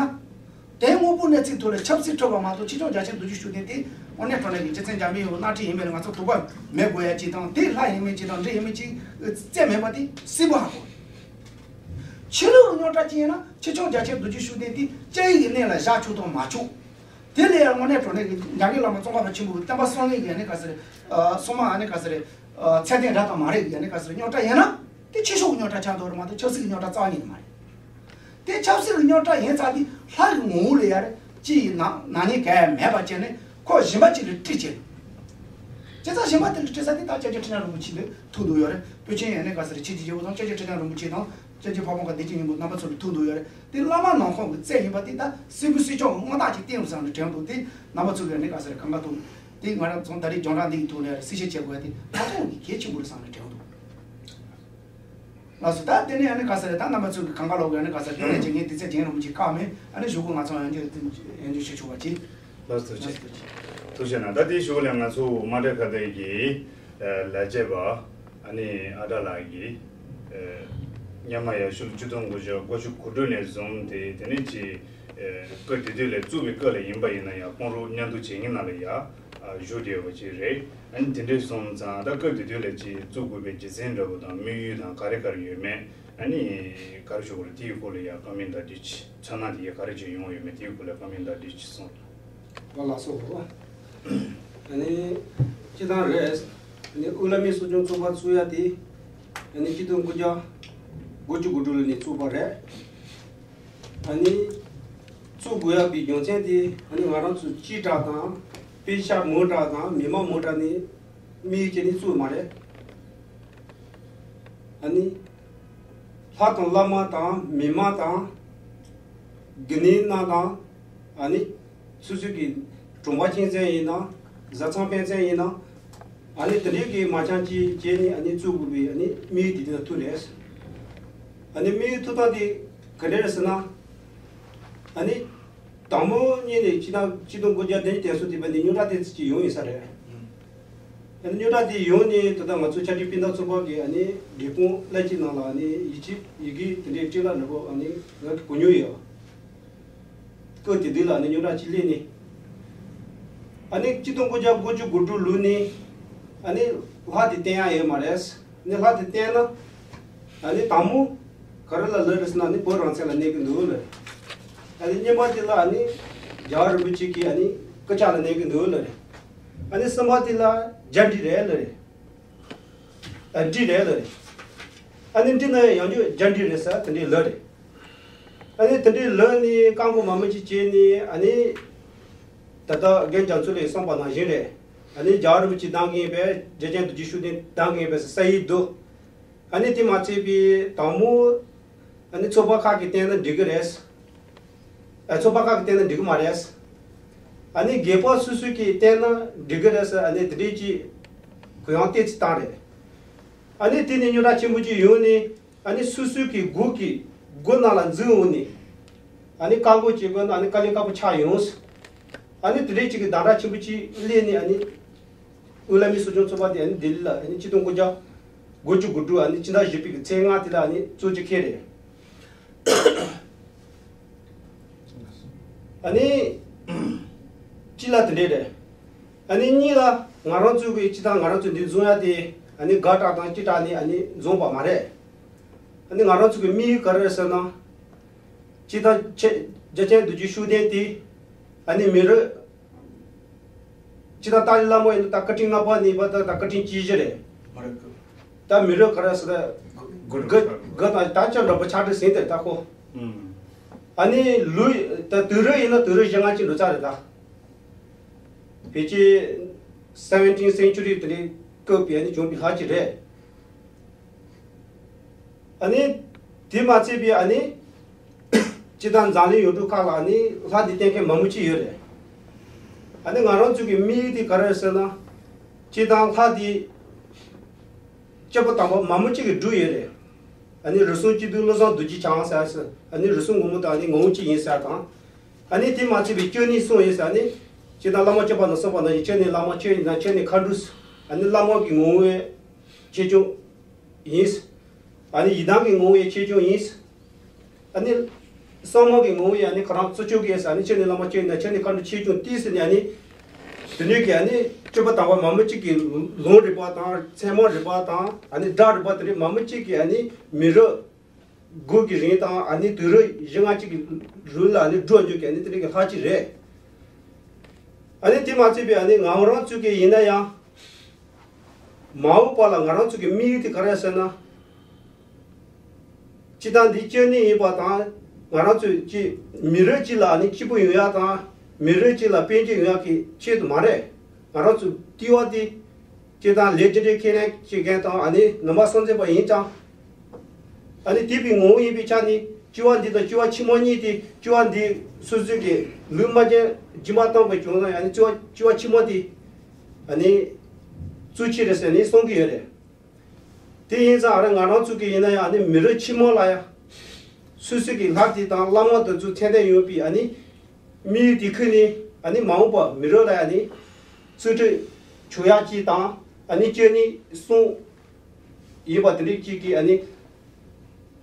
དེ་དངོས་པོ་གནས་ཚུལ་ཐོག་ལ་ཆབ་སྲིད་འཁྲབ་པ་མ་གཏོགས་ཆོས་སྐྱོང་རྒྱལ་ཆེན་རྡོ་རྗེ་ཤུགས་ལྡན་དེ་དངོས་གནས་དྲང་གནས་ཀྱི་སྤྱི་མཚན་རྒྱ་མི་ཡོད་སྣ་ཁྲིད་ཡིན་པས་ང་ཚོ་དོགས་པ་མེད་དགོས་ཡ་ཅིག་དང་དེ་ལྷ་ཡིན་མིན་ཅིག་དང་འདྲེ་ཡིན་མིན་ཅིག་རྩད་མེད་པ་དེ་སྲིད་པོ་ཧ་གོ། ཆོས་ལུགས་རྙོག་དྲ་ཅིག་ཡིན་ན་ཆོས་སྐྱོང་རྒྱལ་ཆེན་རྡོ་རྗེ་ཤུགས་ལྡན་དེ་སྐྱ་ཡིག་གི་གནས་ལ་བཞག་ཆོག་དང་མ་ཆོག་དེ་ལས་ཡང་དངོས་གནས་དྲང་གནས་ཀྱི་འཇམ་མགོན་བླ་མ་ཙོང་ཁ་པ་ཆེན་པོ་གི་བསྟན་པ་གསང་བའི་གི་ནི་ག་ཟེར། སྲུང་མ་ཨ་ནི་ག་ཟེར། ཚད་ལྡན་རེད་དང་མ་རེད་གི་ཨ་ནི་ག་ཟེར་རྙོག་དྲ་ཡིན་ན་དེ་ཆོས་ཕྱོགས་ཀྱི་རྙོག་དྲ་ཆགས་འདུག་རེད་མ་གཏོགས་ཆབ་སྲིད་ཀྱི་རྙོག་དྲ་རྩ་བ་ཉིད་ནས་མ་རེད། དེ་ཆབ་སྲིད་ཀྱི་རྙོག་དྲ་ཡིན་ཙང་དེ་ལྷ་གི་ངོ་བོ་ལ་ཡ་རེད་ཅི་ཡི་ནག་ནག་ཉེས་གང་ཡང་མེད་པ་བྱས་ནས་ཁོ་གཞན་པ་ཅིག་ལ་དཀྲིས་བྱས། བྱས་ཙང་གཞན་པ་དེ་ལ་དཀྲིས་ས་དེ་ད་སྐྱབས་རྗེ་ཁྲི་བྱང་རིན་པོ་ཆེ་ལ་ཐུག་འདུག་ཡོད་རེད། པཎ་ཆེན་ཨ་ནི་ག་ཟེར་ཆོས་ཀྱི་རྒྱལ་པོ་དང་སྐྱབས་རྗེ་ཁྲི་བྱང་རིན་པོ་ཆེ་དང་། སྐྱབས་རྗེ་ཕ་བོང་ཁ་བདེ་ཆེན་སྙིང་པོ་རྣམ་པ་ཚོ་ལ་ཐུག་འདུག་ཡོད་རེད། དེ་བླ་མ་ནང་ཁོངས་ཀྱི་རྩལ་ཡིན་པ་དེ་ད་སྲིད་བུ་སྲིད་སྐྱོང་གི་མངའ་བདག་ཅིག་བསྟན་རུང་བསམ་ནས་དྲན་འདུག་དེ་རྣམ་པ་ཚོ་གིས་ནི་ག་ཟེར་གང་ག་ཐུག་དེ་ང་རང་ཚོ་ད་རེས་རྒྱང་བསྒྲགས་འདི་ཡི་ཐོག་ནས་གསལ་བཤད་བྱེད་དགོས་ཡ་དེ་ཧ་ཅང་གི་གལ་ཆེན་པོ་རེད་བསམ་ནས་དྲན་འདུག་ལགས་སོ། ད་དེ་ནས་ཨ་ནི་ག་ཟེར་ད་རྣམ་པ་ཚོ་གིས་གང་ག་ལོག་གི་ཨ་ནི་ག་ཟེར་རྒྱང་ལས་བྱེད་མཁན་དེ་ཚེ་རྒྱང་རིན་པོ་ཆེ་བཀག་མེད་ཨ་ནི་གཞུག་གུ་ང་ཚོ་ཡང་འཇུ་ཡང་འཇུ་བྱེད་ཆོག་པ་ཅིག་ལགས་སོ། ཐུགས་རྗེ་གནང་། ད་དེའི་གཞུག་ལ་ང་ཚོ་མ་བཀྲ་ཁ་བརྡའི་གི་ལས་བྱེད་པ། ཨ་ནི་ཨ་བཀྲ་ལགས་ཀྱིས། སྙན་མ་ཡར་ཞུ་ཆིག་སྟོང་དགུ་བརྒྱ་དགུ་བཅུ་གོ་དྲུག་ནས་བཟུང་སྟེ་དེ་ནས་ཀྱི། སྐབས་དེ་དུས་ལ་བཙུགས་པའི་སྐབས་ལ་ཡིན་པ་ཡིན་ན་ཡང་དཔུང་རོགས་མཉམ་དུ་བྱེད་མཁན་ནང་ལ་ཡང་བཞུགས་བསྡད་ཡོད་པ་ཅིག་རེད། ཨ་ནི་དེ་འདྲ་སོང་ཙང་ད་སྐབས་དེ་དུས་ལ་ཅིག་བཙུགས་དགོས་པའི་རྒྱུ་མཚན་འདྲ་བོ་དང་དམིགས་ཡུལ་དང་ག་རེ་ག་རེ་ཡོད་མེད་ཨ་ནི་ག་རེ་ཞུ་དགོས་རེད། དེའི་སྐོར་ལ་ཡང་བཀའ་མོལ་ཟླ་སྒྲིལ་ཅིག་ཚོར་སྣང་དེ་ཡང་ག་རེ་ཅིག་ཡོང་བ་ཡོད་མེད་དེའི་སྐོར་ལ་བཀའ་མོལ་ཟླ་སྒྲིལ་ཅིག་གསུངས་རོགས། ལགས་སོ། ཨ་ནི་སྤྱིར་བཏང་རེད། ཨ་ནི་དབུ་བླ་མའི་གསུང་ཆོས་ཚོགས་པ་བཙུགས་ཡ་དེ་ཨ་ནི་ཆིག་སྟོང་དགུ་བརྒྱ་དགུ་བཅུ་གོ་དྲུག་ལོ་ནས་བཙུགས་པ་རེད། ཨ་ནི་བཙུགས་དགོས་ཡག་པའི་རྒྱུ་མཚན་དེ་ཨ་ནི་ང་རང་ཚོ་སྤྱི་དྲག་དང་དཔེ་ཆ་མང་དྲག་དང་མི་མང་མང་དྲག་ནས་དམིགས་བྱས་ནས་བཙུགས་མ་རེད། ཨ་ནི་ལྷ་དང་བླ་མ་དང་མི་མང་དང་དགེ་འདུན་རྣམས་དང་ཨ་ནི་སོ་སོ་གི་གྲོང་པ་ཁྱིམ་མཚེས་ཡིན་ན་བཟའ་ཚང་ཕན་ཚུན་ཡིན་ན་ཨ་ནི་དེ་འདྲའི་གི་མ་འཆམ་ཅིག་བྱས་ནས་ཨ་ནི་བཙུགས་དགོས་པའི་ཨ་ནི་དམིགས་ཡུལ་དེ་དེ་ལ་ཐུག་རེད། ཨ་ནི་དམིགས་ཡུལ་ཐུག་སྟངས་དེ་ག་འདྲ་རེད་ཟེར་ན། ཨ་ནི་དང་པོ་ཉིད་ནས་ཕྱི་ནང་ཆིག་སྟོང་དགུ་བརྒྱ་བདུན་ཅུ་དོན་གསུམ་དེ་བར་ནས་རྙོག་དྲ་དེ་ཚོ་ཅིག་ཡོང་ཡིན་ས་རེད། ཨ་ནི་རྙོག་དྲ་དེ་ཡོང་ནས་ད་ལྟ་ང་ཚོ་ཕྱག་སྦྲེལ་སྤུན་ཟླ་ཚོགས་པ་གིས་ཨ་ནི་སྒྲིག་ཁོངས་ཀླད་ཀྱི་ནང་ལ་ཨ་ནི་ཡིག་ཆ་ཡི་གེ་དེ་འདྲའི་སྤྲེལ་ལ་འདྲ་པོ་ཨ་ནི་ང་གོ་མྱོང་ཡོད། སྐབས་དེ་དུས་ལ་ཨ་ནི་རྙོག་དྲ་ཅིག་སླེབས་ནས། ཨ་ནི་ཆིག་སྟོང་དགུ་བརྒྱ་དགུ་བཅུ་གོ་དྲུག་ལོ་ནས་ཨ་ནི་ལྷ་དེ་བསྟེན་ཡག་ཡོད་མ་རེད། ཨ་ནི་ལྷ་དེ་བསྟེན་ན་ཨ་ནི་དང་པོ་ག་རེ་ལ་ལབ་རེད་ཟེར་ན་ཨ་ནི་བོད་རང་བཙན་ལ་གནོད་ཀྱི་འདུག་ལབ་རེད། ཨ་ནི་གཉིས་པ་དེ་ལ་ཨ་ནི་རྒྱལ་བ་རིན་པོ་ཆེ་གི་ཨ་ནི་སྐུ་ཕྱྭ་ལ་གནོད་ཀྱི་འདུག་ལབ་རེད། ཨ་ནི་གསུམ་པ་དེ་ལ་རྒྱ་འདྲེ་རེད་ལབ་རེད། ཨ་འདྲེ་རེད་ལབ་རེད། ཨ་ནི་འདི་ན་ཡང་ཡང་ཅུང་རྒྱ་འདྲེ་རེད་ཟེར་དེ་འདྲའི་ལབ་རེད། ཨ་ནི་དེ་འདྲའི་ལབ་ནས་བཀག་འགོག་མང་པོ་ཅིག་བྱས་ནས་ཨ་ནི་ད་ལྟ་རྒན་རྒྱ་མཚོ་ལགས་གསུངས་པ་ནང་བཞིན་རེད། ཨ་ནི་རྒྱལ་བ་རིན་པོ་ཆེ་གདན་འདྲེན་པས་རྒྱལ་ཆེན་རྡོ་རྗེ་ཤུགས་ལྡན་གདན་འདྲེན་པས་ཟེར་ཡི་འདུག་ཨ་ནི་དེ་མ་ཚད་པའི་དང་པོ་ཨ་ནི་ཚོགས་པ་ཁག་གིས་བསྟེན་ན་འགྲིག་གི་རེད། ཨ་ཚོགས་པ་ཁག་གིས་བསྟེན་ན་འགྲིག་གི་མ་རེད། ཨ་ནི་སྒེར་པ་སོ་སོ་གིས་བསྟེན་ན་འགྲིག་གི་རེད་ཟེར་ཨ་ནི་དེ་འདྲའི་ཅིག་གུ་ཡངས་བསྟན་ཚིག་བཏང་རེད། ཨ་ནི་དེ་ནས་རྙོག་དྲ་ཆེན་པོ་ཅིག་ཡོང་ནས་ཨ་ནི་སོ་སོ་གི་སྒོ་གི་སྒོ་ནང་ལ་འཛུལ་འོང་ནས་ཨ་ནི་བཀག་འགོག་བྱེད་དགོས་ན་ཨ་ནི་དཀའ་ལས་ཁག་པོ་ཆགས་ཡོང་། ཨ་ནི་དེ་འདྲའི་ཅིག་གི་བདག་སྒྲ་ཆེན་པོ་ཅིག་སླེབས་ནས་ཨ་ནི་དབུས་བླ་མའི་གསོ་སྐྱོང་ཚོགས་པ་དེ་ཨ་ནི་ལྡི་ལི་ལ་ཨ་ནི་ཆིག་སྟོང་དགུ་བརྒྱ་དགུ་བཅུ་གོ་དྲུག་ཨ་ནི་ཕྱི་ཟླ་བཞི་པའི་གི་ཚེས་ལྔ་དེ་ལ་ཨ་ནི་གཙོ་བྱས་འཁེལ་རེད། ཨ་ནི་གཅིག་ལ་དེ་འདྲས་རེད། ཨ་ནི་གཉིས་ལ་ང་རང་ཚོ་གི་སྤྱི་བཏང་ང་རང་ཚོ་འདི་འཛོམས་ཡ་དེ་ཨ་ནི་དགའ་དྲགས་དང་སྐྱིད་དྲགས་ནས་ཨ་ནི་འཛོམས་པ་མ་རེད། ཨ་ནི་ང་རང་ཚོ་གི་དམིགས་ཡུལ་ག་རེ་རེད་ཟེར་ན། སྤྱི་བཏང་ཆེ་རྒྱལ་ཆེན་རྡོ་རྗེ་ཤུགས་ལྡན་དེ་ཨ་ནི་མི་རབས། སྤྱི་བཏང་ཏཱ་ལའི་བླ་མ་ཡིན་ན་ད་བཀའ་དྲིན་ལྔ་པ་ནས་བ་ད་ད་བཀའ་དྲིན་ཅི་བཞི་རེད། མ་རེད་གི། ད་མི་རབས་ག་རེ་ཟེར་ད། དགུ་དགུ་དགུ་དང་ད་ཅང་འདྲ་པོ་ཆགས་འདྲ་ཟིན་ཏེ་ད་ཁོ། ཨུམ། ཨ་ནི་ལུས་ད་དུས་རབས་ཡིན་ན་དུས་རབས་བཞི་ལྔ་ཅིག་འགྲོ་ཚར་རེད་ད། ཕལ་ཆེར་seventeen century དེ་ནས་བཀོད་པའི་ཨ་ནི་བྱུང་བའི་ལྷ་ཅིག་རེད། ཨ་ནི་དེ་མ་ཚད་པའི་ཨ་ནི་སྤྱི་བཏང་འཛམ་གླིང་ཡུལ་གྲུ་ཁག་ལ་ཨ་ནི་ལྷ་འདི་བསྟེན་མཁན་མང་པོ་ཅིག་ཡོད་རེད། ཨ་ནི་ང་རང་ཚོ་གི་དམིགས་ཡུལ་དེ་ག་རེ་རེད་ཟེར་ན། སྤྱི་བཏང་ལྷ་འདི་སྤྱོད་པ་དམ་པ་མང་པོ་ཅིག་གིས་བསྒྲུབས་ཡོད་རེད། ཨ་ནི་རུ་སུངས་སྐྱིད་སྡུག་བློ་བཟང་རྡོ་རྗེ་འཆང་ཟེར་ཟེར་ཨ་ནི་རུ་སུངས་ངོ་མ་དང་ཨ་ནི་ངོ་བོ་གཅིག་ཡིན་ཟེར་དང་། ཨ་ནི་དེ་མ་ཚད་པའི་སྐྱོན་གནས་གསུངས་ཡོད་ཟེར་ཨ་ནི། སྤྱི་བཏང་བླ་མ་སྤྱོད་པ་དང་གསུངས་པ་ནང་བཞིན་སྐྱོན་གནས་བླ་མ་ཆོས་ཉིད་དང་སྐྱོན་གནས་མཁའ་འགྲོ། ཨ་ནི་བླ་མ་གི་ངོ་བོའི་ཆེ་ཆུང་ཡིན། ཨ་ནི་ཡི་དམ་གྱི་ངོ་བོ་ཡང་ཆེ་ཆུང་ཡིན། ཨ་ནི་གསང་བ་གི་ངོ་བོ་ཡང་ཨ་ནི་ཁོ་རང་གཙོ་ཆེ་གི་ཨ་ནི་ཆོས་ནི་བླ་མ་ཆོས་ཡིན་ན་ཆོས་ནི་མཁའ་འགྲོ་ཆེ་ཆུང་ཏིས་ཟེར་ནས་ཨ་ནི། དེ་ནས་ཀྱི་ཨ་ནི་སྤྱོད་པ་དམ་པ་མང་པོ་ཅིག་གི་ལུང་རིག་པ་དང་ཚད་མ་རིག་པ་དང་ཨ་ནི་སྒྲ་རིག་པ་དེ་རིགས་མང་པོ་ཅིག་གི་ཨ་ནི་མི་རབས་དགུ་གི་རིང་དང་ཨ་ནི་དུས་རབས་བཞི་ལྔ་ཅིག་གི་རིང་ལ་ཨ་ནི་འགྲོ་འཇུག་གི་ཨ་ནི་དེ་རིགས་ཀྱི་ལྷ་ཅིག་རེད། ཨ་ནི་དེ་མ་ཚད་པའི་ཨ་ནི་ང་རང་ཚོ་གི་ཡིན་ན་ཡང་། མ་འོངས་པ་ལ་ང་རང་ཚོ་གི་དམིགས་ཡུལ་དེ་ག་རེ་ཟེར་ན། སྤྱི་བཏང་འདི་སྐྱོན་གནས་ཡིན་པ་དང་ང་རང་ཚོས་ཅི་མི་རབས་གཅིག་ལ་ནི་སྐྱིད་པོ་ཡོང་ཡག་དང་མི་རབས་གཅིག་ལ་དཔལ་འབྱོར་ཡོང་ཡག་གི་ཆེད་དུ་མ་རེད། ང་རང་ཚོ་ལྟེ་བ་འདི་སྤྱི་བཏང་ལས་ཀྱི་འབྲེལ་ཁས་ལེན་བྱེད་མཁན་དང་ཨ་ནི་ནང་པ་སངས་རྒྱས་པ་ཡིན་ཀྱང་། ཨ་ནི་དེ་བའི་ངོ་བོ་ཡིན་པའི་ཆ་ནི་སྤྱི་བ་འདི་དང་སྤྱི་བ་ཕྱི་མ་གཉིས་དེ་སྤྱི་བ་འདི་སོ་སོའི་གི་ལུས་མ་བརྒྱན་སྦྱིན་པ་བཏང་བའི་བྱུང་ན་ཨ་ནི་སྤྱི་བ་སྤྱི་བ་ཕྱི་མ་དེ་ཨ་ནི་གཙོ་ཆེ་རེད་ཟེར་ནས་གསུང་གི་ཡོད་རེད། དེ་ཡིན་ཙང་ཨ་ར་ང་རང་ཚོ་གི་ཡིན་ན་ཡང་ཨ་ནི་མི་རབས་ཕྱི་མ་ལ་ཡང་སོ་སོ་གི་ལྷ་དེ་དང་བླ་མ་དེ་ཚོ་མཚན་ལྡན་ཡོད་པའི་ཨ་ནི་དམིགས་ཡུལ་དེ་ཁུར་ནས་ཨ་ནི་མ་འོངས་པ་མི་རབས་ལ་ཡང་ཨ་ནི་རྩིས་སྤྲོད་བྱུང་ཡག་ཅིག་དང་ཨ་ནི་སྤྱོད་ནི་གསུང་ཡིན་པ་དེ་འདྲ་ཅིག་གི་ཨ་ནི་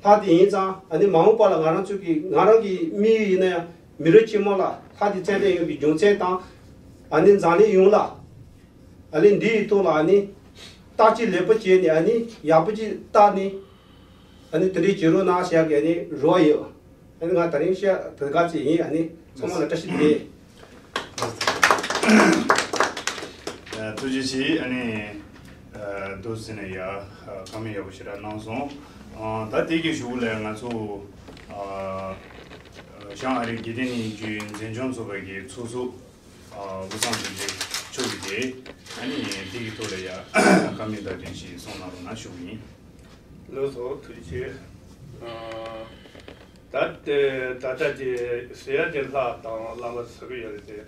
ལྷ་དེ་ཡིན་ཙང་ཨ་ནི་མ་འོངས་པ་ལ་ང་རང་ཚོ་གི་ང་རང་གི་དམིགས་ཡུལ་ཡིན་ན་ཡང་མི་རབས་ཕྱི་མ་ལ་ལྷ་དེ་མཚན་ལྡན་ཡོད་པའི་རྒྱུ་མཚན་དང་ཨ་ནི་འཛམ་གླིང་ཡོངས་ལ། ཨ་ནི་འདི་ཡི་ཐོག་ལ་ཨ་ནི་བརྟག་དཔྱད་ལེགས་པོ་བྱས་ནས་ཨ་ནི་ཡག་པོ་ཅིག་བལྟས་ནས་ཨ་ནི་དེ་འདྲའི་བྱེད་རོགས་གནང་ཟེར་ཡག་གི་ཨ་ནི་རེ་བ་ཡོད། ཨ་ནི་ང་དེ་རིང་བཤད་དེ་ག་ཚོད་ཡིན། ཨ་ནི་ཚང་མ་ལ་བཀྲ་ཤིས་བདེ་ལེགས། ཐུགས་རྗེ་ཆེ། ཨ་ནི་འདུག་ཟེར་ནས་ཡ་བཀའ་མོལ་ཡག་པོ་ཞེ་དྲག་གནང་སོང་། ད་དེ་གི་གཞུག་ལ་ང་ཚོ། བྱང་ཨ་རིའི་དགེ་ལྡན་ནི་ཡིན་རྒྱུའི་འཛིན་སྐྱོང་ཚོགས་པ་གི་ཚོགས་གཙོ་ཨ་བློ་བཟང་དོན་གྲུབ་མཆོག་གིས་དེ་ཨ་ནི་དེ་གི་ཐོག་ལ་ཡ་བཀའ་མོལ་དང་དེ་ཞིག་གསུང་གནང་རོགས་གནང་ཞུ་གི་ཡིན། ལགས་སོ། ཐུགས་རྗེ་ཆེ། ཨ་ད་ལྟ་ད་ལྟ་དེ་ཟེར་ཡ་དེ་ལྷ་དང་བླ་མ་ཟེར་གི་ཡོད་རེད་དེ།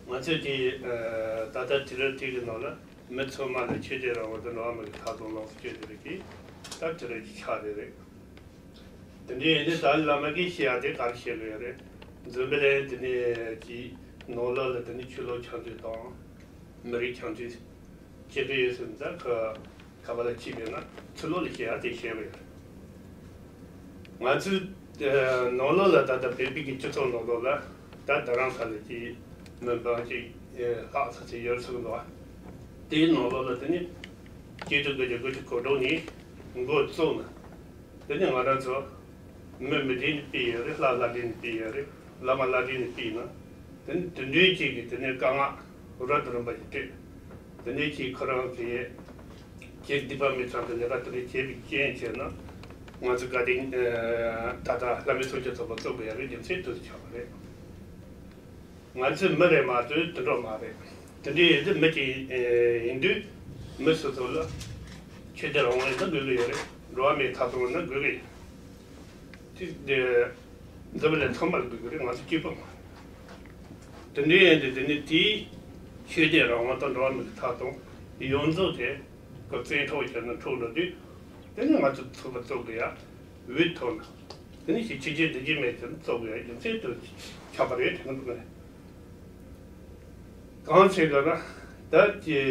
ང་ཚོས་དེ་ད་ལྟ་དུས་རབས་དེ་གི་ནང་ལ་མི་ཚང་མ་ལ་ཆོས་དད་རང་དབང་དང་འགྲོ་བ་མི་གི་ཐོབ་ཐང་ལོངས་སུ་སྤྱོད་དེ་རེད་ཀི། ད་དུས་རབས་ཀྱི་ཆ་དེ་རེད། དེ་འདྲའི་ཡིན་དུས་ཏཱ་ལའི་བླ་མ་གིས་བཤད་ཡ་དེ་ག་རེ་བཤད་གི་ཡོད་རེད། འཛམ་བུ་གླིང་དེ་ནས་ཀྱི་ནང་ལོགས་ལ་དེ་ནས་ཆོས་ལུགས་ཆགས་འདུས་དང་མི་རིགས་ཆགས་འདུས་བྱེད་ཀྱི་ཡོད་ཟེར་ན་ད་ཁ་ཁ་བ་ལ་ཕྱིས་པས་ན་ཚུར་ལོག་ལ་བཤད་ཡ་དེ་བཤད་གི་ཡོད་རེད། ང་ཚོའི་ནང་ལོགས་ལ་ད་ལྟ་བོད་པའི་གི་སྤྱི་ཚོགས་ནང་ལོགས་ལ་ད་རྡ་རམ་ས་ལ་གྱི་མི་འབངས་ཅིག་ལྷག་ས་ཚེ་ཡོད་ཚུལ་འདུག་དེའི་ནང་ལོགས་ལ་དེ་ནི་སྐྱེ་དུས་དགུ་བརྒྱ་དགུ་བཅུ་གོ་དྲུག་ནས་འགོ་བཙུགས་ནས་དེ་ནི་ང་རང་ཚོ་མི་མི་སྡེ་ནས་སྤེལ་ཡོད་རེད། ལྷ་ལྷ་སྡེ་ནས་སྤེལ་ཡོད་རེད། བླ་མ་ལྷ་སྡེ་ནས་སྤེལ་ན་དེ་ནི་དེ་འདྲའི་ཅིག་གི་དེ་ནི་དཀའ་ངལ་རབ་དང་རིམ་པ་ཞིག་འཕྲད། དེ་ནས་ཀྱི་ཁོ་རང་གི་ཀྱི་སྡིག་པ་མི་ཚང་དུ་ལས་ཀ་དེ་འདྲ་བྱས་པའི་རྐྱེན་བྱས་ན་ང་ཚོ་དགའ་ལྡན་ད་ལྟ་བླ་མའི་སྲུང་སྐྱོབ་ཚོགས་པ་བཙུགས་དགོས་ཡ་གི་རྒྱུ་མཚན་དེ་ཆགས་པ་རེད། ང་ཚོའི་མི་རེད་མ་གཏོགས་དུད་འགྲོ་མ་རེད། དེ་འདྲའི་ཡིན་དུས་མི་གཅིག་ཡིན་དུས་མི་སོ་སོ་ལ་ཆོས་དད་རང་དབང་ཡིན་ན་དགོས་ཀྱི་ཡོད་རེད། འགྲོ་བ་མིའི་ཐོབ་ཐང་ཡིན་ན་དགོས་ཀྱི་ཡོད། དེ་འཛམ་བུ་གླིང་ཚང་མར་དགོས་ཀྱི་རེད། ང་ཚོ་གཅིག་པོ་མ་རེད། དེ་འདྲའི་ཡིན་དུས་དེ་ནི་དེའི་ཆོས་དད་རང་དབང་དང་འགྲོ་བ་མིའི་ཐོབ་ཐང་ཡོངས་རྫོགས་དེ་གི་བཙན་འཕྲོག་བྱས་ནས་འཕྲོག་འགྲོ་དུས་དེ་ནི་ང་ཚོ་ཚོགས་པ་བཙུགས་དགོས་ཡ་འོས་ཐོབ་ན་དེ་ནི་ཞིག་ཕྱི་རྒྱལ་འདི་རྒྱལ་མེད་ཀྱང་བཙུགས་དགོས་ཡ་རྒྱུ་མཚན་དུ་ཆགས་པ་རེད་དྲན་གི་འདུག་ངས། གང་བྱེད་དགོས་ན་ད་ཀྱི་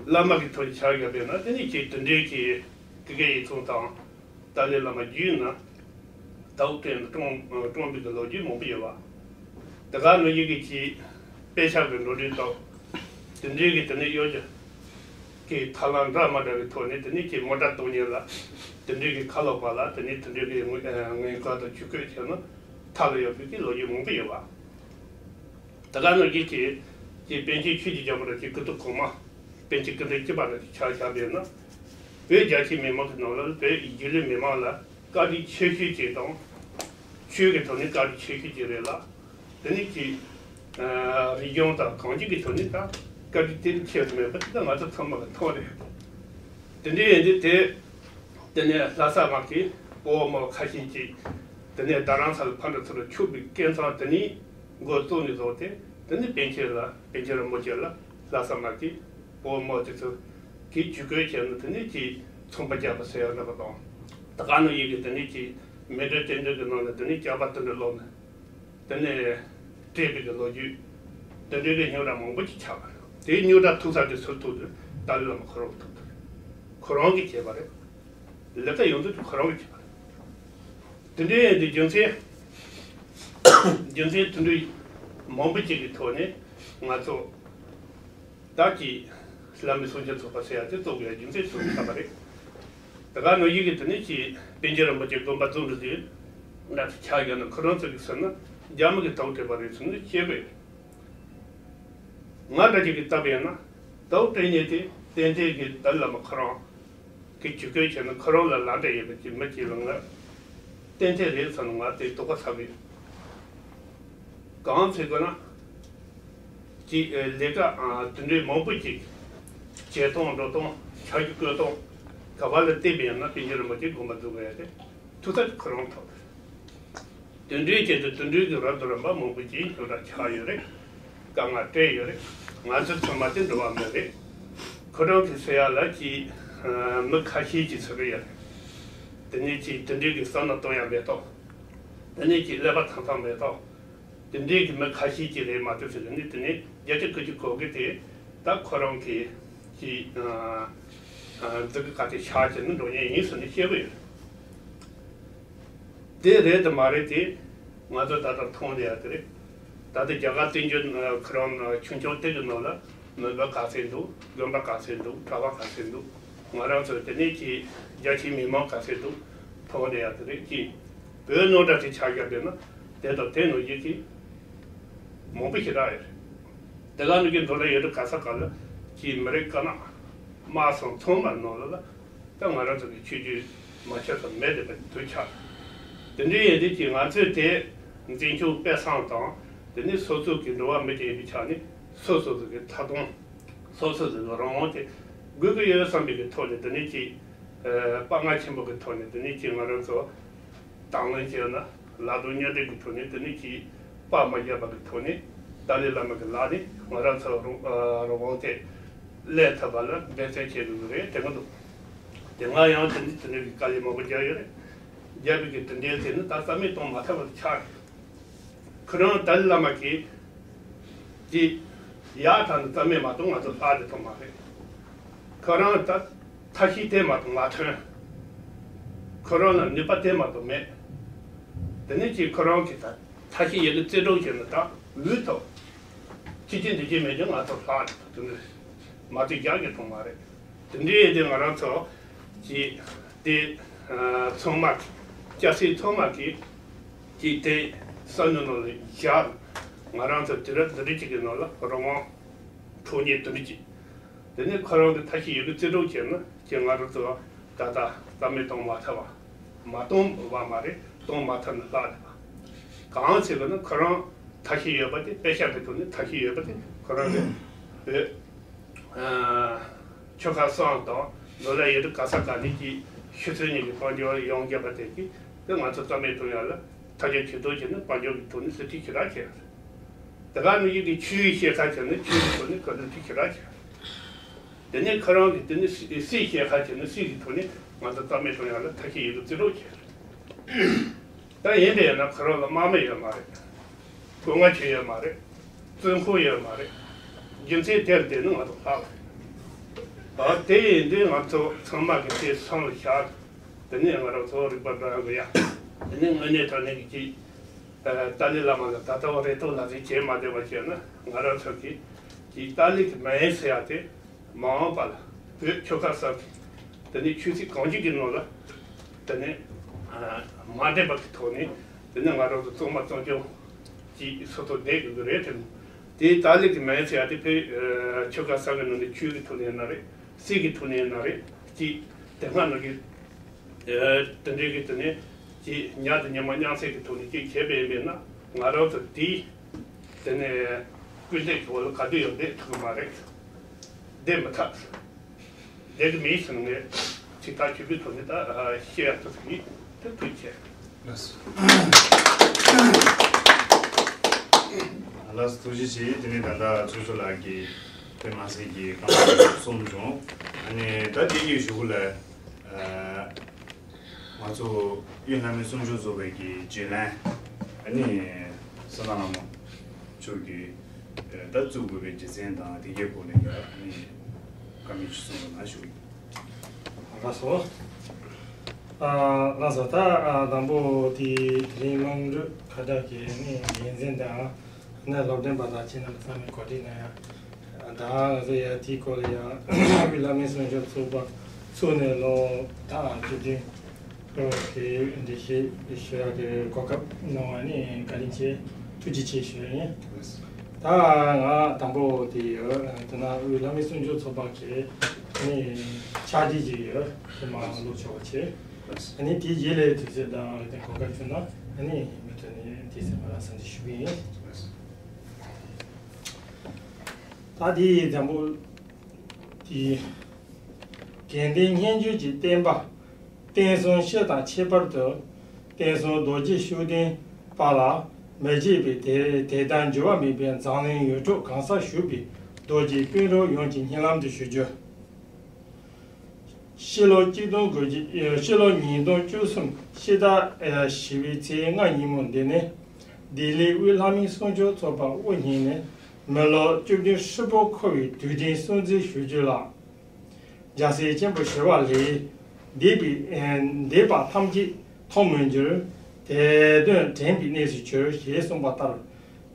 བླ་མ་གི་ཐོག་ནས་ཆ་བཞག་པས་ན་དེ་ནི་ཀྱི་དེ་འདྲའི་ཀྱི་དགེ་རྒན་ཡིག་ཚང་དང་ཏཱ་ལའི་བླ་མ་བརྒྱུད་ན་ཟླ་བ་བརྟན་ཀྲོང་ཀྲོང་པའི་གི་ལོ་རྒྱུས་མང་པོ་ཡོད་པ། དེ་ག་ནང་བཞིན་གྱི་ཀྱི་དཔེ་ཆ་གི་འགྲོ་གྲོན་དང་དེ་འདྲའི་གི་དེ་ནི་གཡོ་སྒྱུ་གི་ཐབས་ལམ་འདྲ་མ་འདྲ་གི་ཐོག་ནས་དེ་ནི་ཀྱི་མོ་ཊ་གཏོང་མཁན་ལ་དེ་འདྲའི་གི་ཁ་ལོ་པ་ལ་དེ་ནི་དེ་འདྲའི་གི་ངན་སྐུལ་དང་ཇུས་བཀོད་བྱས་ན་ཐབས་ལ་ཡོད་པའི་གི་ལོ་རྒྱུས་མང་པོ་ཡོད་པ། ད་ག་ནང་བཞིན་གྱི་ཀྱི་པཎ་ཆེན་ཆོས་ཀྱི་རྒྱལ་པོ་ར་ཀྱི་སྐུ་ཐོག་གོང་མ་པཎ་ཆེན་སྐུ་ཕྲེང་བཅུ་པ་ར་ཀྱི་ཆ་བཞག་པས་ན་བོད་རྒྱ་ཆེ་མི་མང་གི་ནང་ལ་བོད་ཡིག་རྒྱུད་ལས་མི་མང་ལ་བཀའ་དྲིན་ཆེ་ཤོས་ཅིག་དང་ཆོས་ཀྱི་ཐོག་ནས་བཀའ་དྲིན་ཆེ་ཤོས་ཅིག་རེད་ལ། དེ་ནི་ཀྱི་རིག་གཞུང་དང་གང་ཅི་གི་ཐོག་ནས་ད་བཀའ་དྲིན་དེ་ཆེ་བ་མེད་པ་དེ་ད་ང་ཚོ་ཚང་མ་གི་མཐོང་རེད། དེ་འདྲའི་ཡིན་དུས་དེ་དེ་ནས་ལྷ་ས་མ་གི་ཨོ་མོ་ཁ་ཤས་ཅིག་དེ་ནས་རྡ་རམ་ས་ལ་ཕར་འགྲོ་ཚུར་འགྲོ་ཆུག་པའི་སྐད་མཚམས་དེ་ནི་འགོ་བཙུགས་ནས་བཟུང་སྟེ་དེ་ནི་པཎ་ཆེན་ལ་པཎ་ཆེན་རིན་པོ་ཆེ་ལ་ལྷ་ས་མ་གི་ཨོ་མོ་དེ་ཚོ་གིས་ཇུས་འགོད་བྱས་ནས་དེ་ནི་ཀྱི་ཚོང་པ་རྒྱག་པ་ཟེར་ཡ་འདྲ་པོ་དང་། ད་ག་ནང་བཞིན་གྱི་དེ་ནི་ཀྱི་མེ་སྒྲོན་རྟེན་འབྲེལ་གྱི་ནང་ལ་དེ་ནི་ཇག་པ་དེ་འདྲ་ལོག་ནས། དེ་ནས་སྤྲད་པའི་གི་ལོ་རྒྱུས་དེ་འདྲའི་གི་རྙོག་དྲ་མང་པོ་ཅིག་ཆགས་པ་རེད། དེའི་རྙོག་དྲ་ཐུག་ས་དེ་སུར་ཐུག་དུས་ཏཱ་ལའི་བླ་མ་ཁོ་རང་ཐུག་དུས་ཁོ་རང་གིས་བྱས་པ་རེད། ལས་ཀ་ཡོངས་རྫོགས་ཀྱི་ཁོ་རང་གིས་བྱས་པ་རེད། དེ་འདྲའི་ཡིན་དུས་རྒྱུ་མཚན་རྒྱུ་མཚན་དེ་འདྲའི་མང་པོ་ཅིག་གི་ཐོག་ནས་ང་ཚོ་བདག་གིས་བླ་མའི་གསུང་ཆོས་ཚོགས་པ་ཟེར་ཡ་དེ་བཙུགས་པའི་རྒྱུ་མཚན་ཚོ་ཆགས་པ་རེད། ད་ག་ནང་བཞིན་གྱི་དེ་ནས་ཀྱི་པཎ་ཆེན་རིན་པོ་ཆེ་དགོངས་པ་རྫོགས་འགྲོ་དུས་ང་ཚོ་ཆ་བཞག་ན་ཁོ་རང་ཚོ་གིས་ཟེར་ན་རྒྱ་མི་གིས་དོགས་སྤྲད་པ་རེད་ཟེར་ནས་བཤད་པས། ང་འདྲ་ཅིག་གིས་བལྟས་པས་ན་དོགས་སྤྲད་མཁན་དེ་ཏན་ཏན་གྱི་ཏཱ་ལའི་བླ་མ་ཁོ་རང་གིས་ཇུས་འགོད་བྱས་ན་ཁོ་རང་ལ་ལད་ཟློས་ཡོད་པ་ཅིག་མི་གཅིག་ལ་ང་ཏན་ཏན་རེད་བསམ་ནས་ང་དེ་དོགས་པ་ཟ་གི་ཡོད། གང་ཟེར་དགོས་ན། ཅིག་ལས་ཀ་དེ་འདྲའི་མང་པོ་ཅིག་བྱེད་སྟངས་འགྲོ་སྟངས་ཆ་རྒྱུས་བཀོད་སྟངས་ག་པ་ལ་བལྟས་པ་ཡིན་ན་པཎ་ཆེན་རིན་པོ་ཆེ་དགོངས་པ་རྫོགས་པ་ཡ་དེ་ཐུག་ས་དེ་ཁོ་རང་ཐོག་རེད། དེ་འདྲའི་ཆེད་དུ་དེ་འདྲའི་གི་རབ་དང་རིམ་པ་མང་པོ་ཅིག་རྙོག་དྲ་ཆགས་ཡོད་རེད། དཀའ་ངལ་འཕྲད་ཡོད་རེད། ང་ཚོ་ཚང་མ་དེ་འགྲོ་བ་མི་རེད། ཁོ་རང་གི་ཟེར་ཡ་ལ་ཅིག་མི་ཁ་ཤས་ཅིག་ཟེར་གི་ཡོད་རེད། དེ་ནས་ཅིག་དེ་འདྲའི་གི་བསམ་བློ་གཏོང་ཡ་མེད་ཐོག་དེ་ནས་ཅིག་ཀླད་པ་ཐང་ཐང་མེད་ཐོག་དེ་འདྲའི་གི་མི་ཁ་ཤས་ཅིག་རེད་མ་གཏོགས་ཟེར་གི་ནི་དེ་ནས་བརྒྱ་ཆ་དགུ་བཅུ་གོ་གི་དེ་ད་ཁོ་རང་གི་ཅིག་འཛུགས་གི་ག་དེ་ཆགས་ཀྱི་ནི་འགྲོ་ཉེན་ཡིན་ཟེར་ནས་བཤད་གི་ཡོད། དེ་རེད་དམ་མ་རེད་དེ་ང་ཚོ་ད་ལྟ་མཐོང་བསྡད་ཡ་དེ་རེད། ད་ལྟ་རྒྱ་གར་བཙན་བྱོལ་ཁོ་རང་ཆུང་ཆུང་དེ་གི་ནང་ལ་མི་འབོར་ག་ཚད་འདུག་དགོན་པ་ག་ཚད་འདུག་གྲྭ་པ་ག་ཚད་འདུག་ང་རང་ཚོ་དེ་ནས་ཀྱི་རྒྱ་ཆེའི་མི་མང་ག་ཚད་འདུག་མཐོང་བསྡད་ཡ་དེ་རེད་ཀྱི། བོད་རྙོག་དྲ་དེ་ཆགས་རྒྱུ་དེ་ན་དེ་དང་དེ་ནང་བཞིན་གྱི་མང་པོ་ཞེ་དྲག་ཡོད་རེད། དེ་ག་ནང་གི་འདུག་ལ་ཡོད་དུ་ག་ས་ག་ལ་ཀྱི་མི་རིགས་དཀར་ནག་དམར་གསུམ་ཚང་མ་ནང་ལ་ལ། ད་ང་རང་ཚོ་གི་ཆོས་བརྒྱུད་མ་ཆགས་ཙམ་མེད་བསྡད་པ་དུས་ཆགས། དེ་འདྲའི་ཡིན་དུས་ཀྱི་ང་ཚོས་དེ་འཛིན་སྐྱོང་སྤེལ་གསུམ་དང་དེ་ནས་སོ་སོ་གི་འགྲོ་བ་མི་སྒེར་ཡིན་པའི་ཆ་ནས་སོ་སོ་སོ་གི་ཐད་གཏོང་སོ་སོ་སོ་གི་རང་དབང་དེ་དགོས་ཀྱི་ཡོད་བསམ་པའི་གི་ཐོག་ནས་དེ་ནས་ཀྱི་དཔའ་ངར་ཆེན་པོ་གི་ཐོག་ནས་དེ་ནས་ཀྱི་ང་རང་ཚོ་དང་ལེན་བྱས་ན་ལ་དོན་མཉམ་འབྲེལ་གྱི་ཐོག་ནས་དེ་ནས་ཀྱི་དཔའ་མ་བརྒྱབ་པ་གི་ཐོག་ནས་ཏཱ་ལའི་བླ་མ་གི་ལག་ནས་ང་རང་ཚོ་རང་རང་དབང་དེ་ལེན་ཐུབ་པ་ལ་འབད་བརྩོན་བྱེད་དགོས་ཀྱི་རེད་དྲན་གྱི་འདུག་དེ་སྔ་ཡང་དེ་འདྲ་དེ་འདྲ་གི་དཀའ་ལས་མང་པོ་བརྒྱབ་ཡོད་རེད། རྒྱལ་པོ་གི་དེ་འདྲའི་དེ་ནི་ད་རྩ་མེད་གཏོང་མ་ཐུབ་པ་ཆགས་རེད། ཁོ་རང་ཏཱ་ལའི་བླ་མ་གིས་དེ་ཡག་ཐག་ནི་རྩ་མེད་མ་གཏོང་ང་ཚོ་ལྷག་དེ་ཐོག་མ་རེད། ཁོ་རང་ད་ཐབས་ཤེས་དེ་མ་གཏོང་མ་ཐོན། ཁོ་རང་ལ་ནུས་པ་དེ་མ་གཏོང་མེད། དེ་ནས་ཀྱིས་ཁོ་རང་གིས་ད་ཐབས་ཤེས་ཡོད་དུ་རྩེ་གྲོགས་བྱས་ནས་ད་འུད་ཐོག་ཅི་བྱེད་འདི་བྱེད་མེད་ཀྱང་ང་ཚོ་ལྷག་དེ་ཐོག་དེ་འདྲ་མ་གཏོགས་རྒྱག་གི་ཐོག་མ་རེད། དེ་འདྲའི་ཡིན་དུས་ང་རང་ཚོ་གི་དེ་ཚང་མ་སྐྱ་སེར་ཚང་མ་གི་གི་དེ་བསམ་བློ་ནང་ལ་བཞག་ང་རང་ཚོ་དུས་རབས་འདི་འདྲ་ཅིག་གི་ནང་ལ་རང་དབང་འཕྲོག་ཉེས་དེ་འདྲ་ཅིག་དེ་ནས་ཁོ་རང་གི་ཐབས་ཤེས་ཡོད་དགུ་རྩིས་སྤྲོད་བྱས་ན་ཁྱེད་ང་རང་ཚོ་ད་ལྟ་རྩ་མེད་གཏོང་མ་ཐུབ་པ་མ་གཏོང་བ་མ་རེད་གཏོང་མ་ཐུབ་ན་ལྷག་རེད་པ། གང་ཟེར་བ་ན་ཁོ་རང་ཐབས་ཤེས་ཡོད་པ་དེ་དཔེ་ཤག་གི་ཐོག་ནས་ཐབས་ཤེས་ཡོད་པ་དེ་ཁོ་རང་གི་བོད་ཆོལ་ཁ་གསུམ་དང་ལོ་ལ་ཡོད་དུ་ག་ས་ག་ནས་ཀྱི་ཤི་ཚོད་ཉིད་ཀྱི་དཔལ་འབྱོར་ཡོང་རྒྱུ་པ་དེ་གི་དེ་ང་ཚོ་རྩ་མེད་གཏོང་ཡ་ལ་ཐབས་ཇུས་ཇུས་གཏོགས་བྱས་ནས་དཔལ་འབྱོར་གྱི་ཐོག་ནས་སྲིད་ཁྲིམས་ཞིག་རག་བྱས་ཡོད་རེད། དེ་ག་ནས་ཡིན་གྱི་ཆོས་ཡིག་ཤེས་ཁ་བྱས་ནས་ཆོས་ཀྱི་ཐོག་ནས་ག་ཚོད་ཅིག་ཞིག་རག་བྱས་ཡོད་རེད། དེ་ནས་ཁོ་རང་གིས་དེ་ནི་སྲིད་སྲིད་ཞལ་ཁ་བྱས་ནས་སྲིད་ཀྱི་ཐོག་ནས་ང་ཚོ་རྩ་མེད་གཏོང་ཡག་ལ་ཐབས་ཤེས་ཡོད་དུ་རྩིས་སྤྲོད་བྱས། ད་ཡིན་པས་ན་ཁོ་རང་ལ་དམག་མི་ཡོད་མ་རེད། སྐུ་ངོ་ཆེ་ཡོད་མ་རེད། བཙོན་ཁང་ཡོད་མ་རེད། རྒྱུ་མཚན་དེར་བརྟེན་ནས་ང་ཚོ་ལྷག་རེད། ཨ་དེ་ཡིན་དུས་ང་ཚོ་ཚང་མ་གི་དེ་བསམ་བློ་བཞག་དེ་ནས་ང་རང་ཚོ་རིག་པ་འགྲོ་ཡག་གི་ཡ། དེ་ནས་དངོས་གནས་དྲང་གནས་ཀྱི་ཅིག་ཏཱ་ལའི་བླ་མ་ལ་ད་ལྟ་བ་རེ་ཐོག་ལ་རེ་བྱེད་མ་བསྡད་པ་བྱས་ན་ང་རང་ཚོ་གི་ཅིག་ཏཱ་ལའི་གི་མ་ཡིན་ཟེར་ཡག་དེ། མ་འོངས་པ་ལ་བོད་ཆོལ་ཁ་གསུམ་གྱི་དེ་ནས་ཆོས་སྲིད་གང་ཅིའི་ནང་ལ་དེ་ནས་མ་འདྲེས་པ་གི་ཐོག་ནས་དེ་ནས་ང་རང་ཚོ་གཙང་མ་གཙང་རྐྱང་ཅིག་སོ་སོ་བསྡད་དགོས་ཀྱི་རེད་དྲན། དེ་ཏཱ་ལའི་གི་མ་ཡིན་ཟེར་ཡག་དེ་བོད་ཆོལ་ཁ་གསུམ་གྱི་ནང་ནས་ཆོས་ཀྱི་ཐོག་ནས་ཡིན་ན་རེད། སྲིད་ཀྱི་ཐོག་ནས་ཡིན་ན་རེད། ཅིག་དེ་སྔ་ནང་གི་དེ་འདྲའི་གི་དེ་ནས་ཅིག་ཉག་དང་ཉི་མ་མཉམ་བསྲེས་ཀྱི་ཐོག་ནས་ཅིག་བྱས་པ་ཡིན་པས་ན་ང་རང་ཚོ་དེའི་དེ་ནས་སྐུལ་འདེད་ཀྱི་འོག་ལ་ག་དུས་ཡང་བསྡད་ཐུབ་ཀྱི་མ་རེད། བསྡད་མི་ཐུབ། བསྡད་ཀྱི་མེད་ཟེར་ནས་ཚིག་ཐག་ཆོད་པོའི་ཐོག་ནས་ད་བཤད་ཡག་ཐུབ་ཀྱི་ཡིན། དེ་ཐུགས་རྗེ་ཆེ། ལགས་སོ། ལགས་སོ། ཐུགས་རྗེ་ཆེ། དེ་ནས་ད་ལྟ་ཚོགས་གཙོ་ལགས་ཀྱིས་དཔེ་མ་སྲིད་ཀྱི་སྐར་མ་གསུམ་བྱུང་། ཨ་ནི་ད་དེ་གི་གཞུག་གུ་ལ། ང་ཚོ་དབུས་ལྷ་མི་གསུམ་མཆོག་ཚོགས་པའི་གི་བརྗེ་ལེན། ཨ་ནི་བསོད་ནམས་ལྷ་མོ་མཆོག་གིས་ད་བཙུགས་དགོས་པའི་རྒྱུ་མཚན་དང་དེ་གའི་སྐོར་ལ་ཡང་ཨ་ནི་བཀའ་མོལ་ཅིག་གསུང་རོགས་གནང་ཞུ་གི་ཡིན། ལགས་སོ། ཨ་ལགས་སོ། ད་ཨ་དང་པོ་དེ་དེ་རིང་དམངས་ཁྲོད་ཁ་བརྡ་གི་ཨ་ནི་འགན་འཛིན་དང་ཨ་ནི་སློབ་སྟོན་པ་དང་ཁྱེད་རྣམ་པ་ཚང་མས་གོ་སྒྲིག་གནང་ཡ། ད་ང་ཚོ་ཡ་དེའི་སྐོར་ལ་ཡ་དབུས་བླ་མའི་གསུང་ཆོས་ཚོགས་པ་ཚུགས་ནས་ལོ་ད་བཅུ་བདུན་ལོ་གི་འདི་ཞེས་ཞུ་ཡག་གི་གོ་སྐབས་གནང་བ་ནི་བཀའ་དྲིན་ཆེ། ཐུགས་རྗེ་ཆེ་ཞུ་ཡ་ཡིན། ད་ང་དང་པོ་དེ་ཡོད་དེ་ན་དབུས་བླ་མའི་གསུང་ཆོས་ཚོགས་པ་གི་ནི་ཕྱག་བྲིས་ཅིག་ཡོད། དེ་མ་ཀློག་ཆོག་པ་བྱེད། ཨ་ནི་དེའི་རྗེས་ལ་དུས་ཚོད་དང་གོ་སྐབས་བྱུང་ན་ཨ་ནི་མུ་མཐུད་ནས་དེ་ཚེ་མ་ལ་གསན་གཟིགས་ཞུ་གི་ཡིན། ད་དེ་དང་པོ་དེ་དགེ་ལྡན་སྙན་བརྒྱུད་ཀྱི་བསྟན་པ་བསྟན་སྲུང་སྤྱི་དང་ཁྱད་པར་དུ་བསྟན་སྲུང་རྡོ་རྗེ་ཤུགས་ལྡན་པ་ལ་མི་བརྗེད་པའི་དད་དད་དང་འགྱུར་བ་མེད་པའི་འཛམ་གླིང་ཡུལ་གྲུ་གང་སར་བཞུགས་པའི་རྡོ་རྗེ་སྤུན་གྲོགས་ཡོངས་ཀྱི་སྙིང་ལམ་དུ་ཞུ་རྒྱུ། ཕྱི་ལོ་གཅིག་སྟོང་དགུ་བརྒྱ་ཕྱི་ལོ་ཉིས་སྟོང་བཅུ་གསུམ་ཕྱི་ཟླ་བཞི་པའི་ཚེས་ལྔ་ཉིན་མོ་འདི་ནས་ལྡི་ལི་དབུས་ལྷ་མིའི་གསུང་ཆོས་ཚོགས་པ་དབུ་བརྙེས་ནས་མི་ལོ་བཅུ་བདུན་ཧྲིལ་པོ་འཁོར་བའི་དུས་དྲན་སྲུང་བརྩི་ཞུ་རྒྱུ་ལགས། རྒྱལ་སྲས་ཆེན་པོ་ཞི་བ་ལྷས། འདས་པའི་འདས་པ་ཐམས་ཅད་མཐོང་མི་འགྱུར། དེ་དོན་དྲན་པའི་གནས་སུ་གྱུར་ཞེས་གསུངས་པ་ལྟར།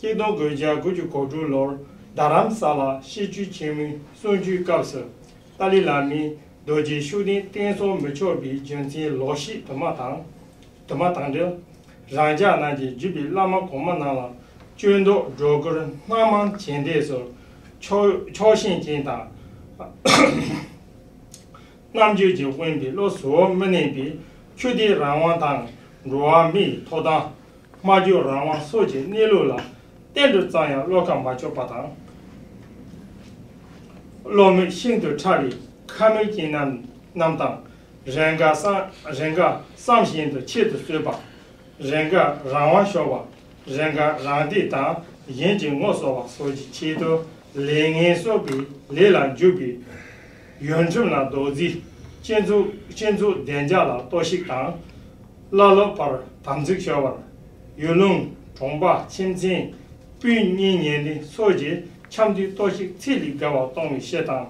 གཅིག་སྟོང་དགུ་བརྒྱ་དགུ་བཅུ་གོ་དྲུག་ལོར་རྡ་རམ་ས་ལ་ཤེས་བཅུ་ཆེན་མོའི་གསུང་ཆོས་སྐབས་སུ་ཏཱ་ལའི་བླ་མས་རྡོ་རྗེ་ཤུགས་ལྡན་བསྟན་སྲུང་མི་ཆོག་པའི་རྒྱུ་མཚན་ལོག་བཤད་དུ་མ་དང་། དུ་མ་དང་འབྲེལ། རང་ཅག་རྣམས་ཀྱིས་བརྒྱུད་པའི་བླ་མ་གོང་མ་རྣམས་ལ་སྐྱོན་འདོགས་སྒྲོ་སྐུར་སྣ་མང་བྱས་འདས་སུ་ཕྱོགས་ཕྱོགས་ཞེན་ཅན་དང་། རྣམ་དཔྱོད་ཀྱིས་དབེན་པའི་བློ་གཟུ་བོར་མི་གནས་པའི་ཆོས་དད་རང་དབང་དང་ འགྲོ་བ་མིའི་ཐོབ་ཐང་། སྨྲ་བརྗོད་རང་དབང་སོགས་ཀྱི་གནས་ལུགས་ལ་གཏན་དུ་ཙམ་ཡང་བློ་ཁ་མ་ཕྱོགས་པ་དང་། བློ་མིག་ཤིན་ཏུ་ཕྲ་བའི་ཁ་མིག་ཅན་རྣམས་རྣམས་དང་། རེས་འགའ་བསམ་རེས་འགའ་བསམ་བཞིན་དུ་ཆེད་དུ་གསོད་པ། རེས་འགའ་རང་དབང་ཤོར་བ། རེས་འགའ་རང་སྡིག་དང་གཞན་གྱི་ངོ་གསོ་བ་སོགས་ཀྱི་ཆེད་དུ་ལས་ངན་གསོག་པའི་ལས་ལ་འཇུག་པའི་ཡུལ་ཁྲིམས་ལ་རྡོག་རྫིས། སྤྱི་ཚོགས་སྤྱི་ཚོགས་བདེ་འཇགས་ལ་གཏོར་བཤིག་དང་། བླ་སློབ་བར་དམ་ཚིག་ཤོར་བར། ཡུལ་ལུང་གྲོང་པ་ཁྱིམ་མཚེས་སྤུན་གཉེན་ཉེ་འབྲེལ་སོགས་ཀྱི་འཆམ་མཐུན་གཏོར་བཤིག་ཚད་ལས་བརྒལ་བ་གཏོང་བའི་ཕྱིར་དང་།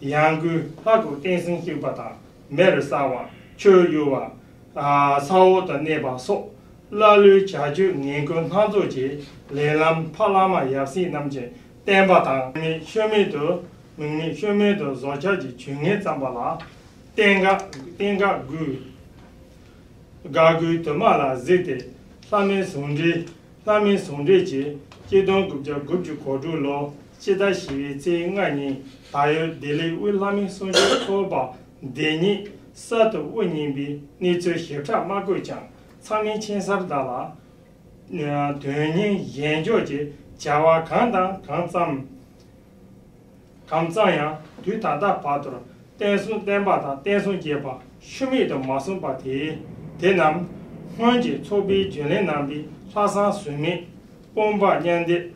ཡང་སྒོས་ལྷ་སྐུ་རྟེན་གསུམ་བཤིག་པ་དང་མེར་བསྲེགས་པ། ཆོས་གཡོ་བ། ས་འོག་ཏུ་གནས་པ་སོགས་ཀླ་ཀློའི་བྱ་སྤྱོད་ངན་ཁུལ་སྣ་ཚོགས་ཀྱི་ལས་ལམ་ཕ་བླ་མ་ཡབ་སྲས་རྣམས་ཀྱིས་བསྟན་པ་དང་། མིག་ཤོད་མེད་དུ་མིག་མིག་ཤོད་མེད་དུ་བཟོ་འཆར་གྱི་ཇུས་ངན་བརྩམས་པ་ལ་བརྟན་ག་བརྟན་ག་དགོས། དགའ་དགོས་དུ་མ་ལ་གཟིགས་ཏེ་ལྷ་མིའི་ཟུང་འབྲེལ། ལྷ་མིའི་ཟུང་འབྲེལ་གྱིས་གཅིག་སྟོང་དགུ་བརྒྱ་དགུ་བཅུ་གོ་དྲུག་ལོ་སྤྱི་ཟླ་བཞི་པའི་ཚེས་ལྔ་ཉིན་ད་ཡོད་ལྡི་ལི་དབུས་ལྷ་མིའི་གསུང་ཆོས་ཚོགས་པ་འདི་ཉིད་གསར་དུ་དབུ་བརྙེས་པའི་གནས་ཚུལ་ཞིབ་ཕྲ་མ་བཀོད་ཀྱང་། ཚང་མས་མཁྱེན་གསལ་ལྟར་ལ། དོན་སྙིང་གཞན་འཇོག་གི་བྱ་བ་གང་དང་གང་བརྩམས། གང་བརྩམས་ཡང་དུས་ད་ལྟ་བར་དུ་བསྟན་སྲུང་བསྟན་པ་དང་བསྟན་སྲུང་བཅས་པ་ཤུལ་མེད་དུ་མ་སོང་བ་དེ། དེ་རྣམས་སྔོན་གྱི་ཚོགས་པའི་རྒྱུན་ལས་རྣམ་པའི་ལྷག་བསམ་ཟོལ་མེད། དཔུང་པ་མཉམ་འདེགས།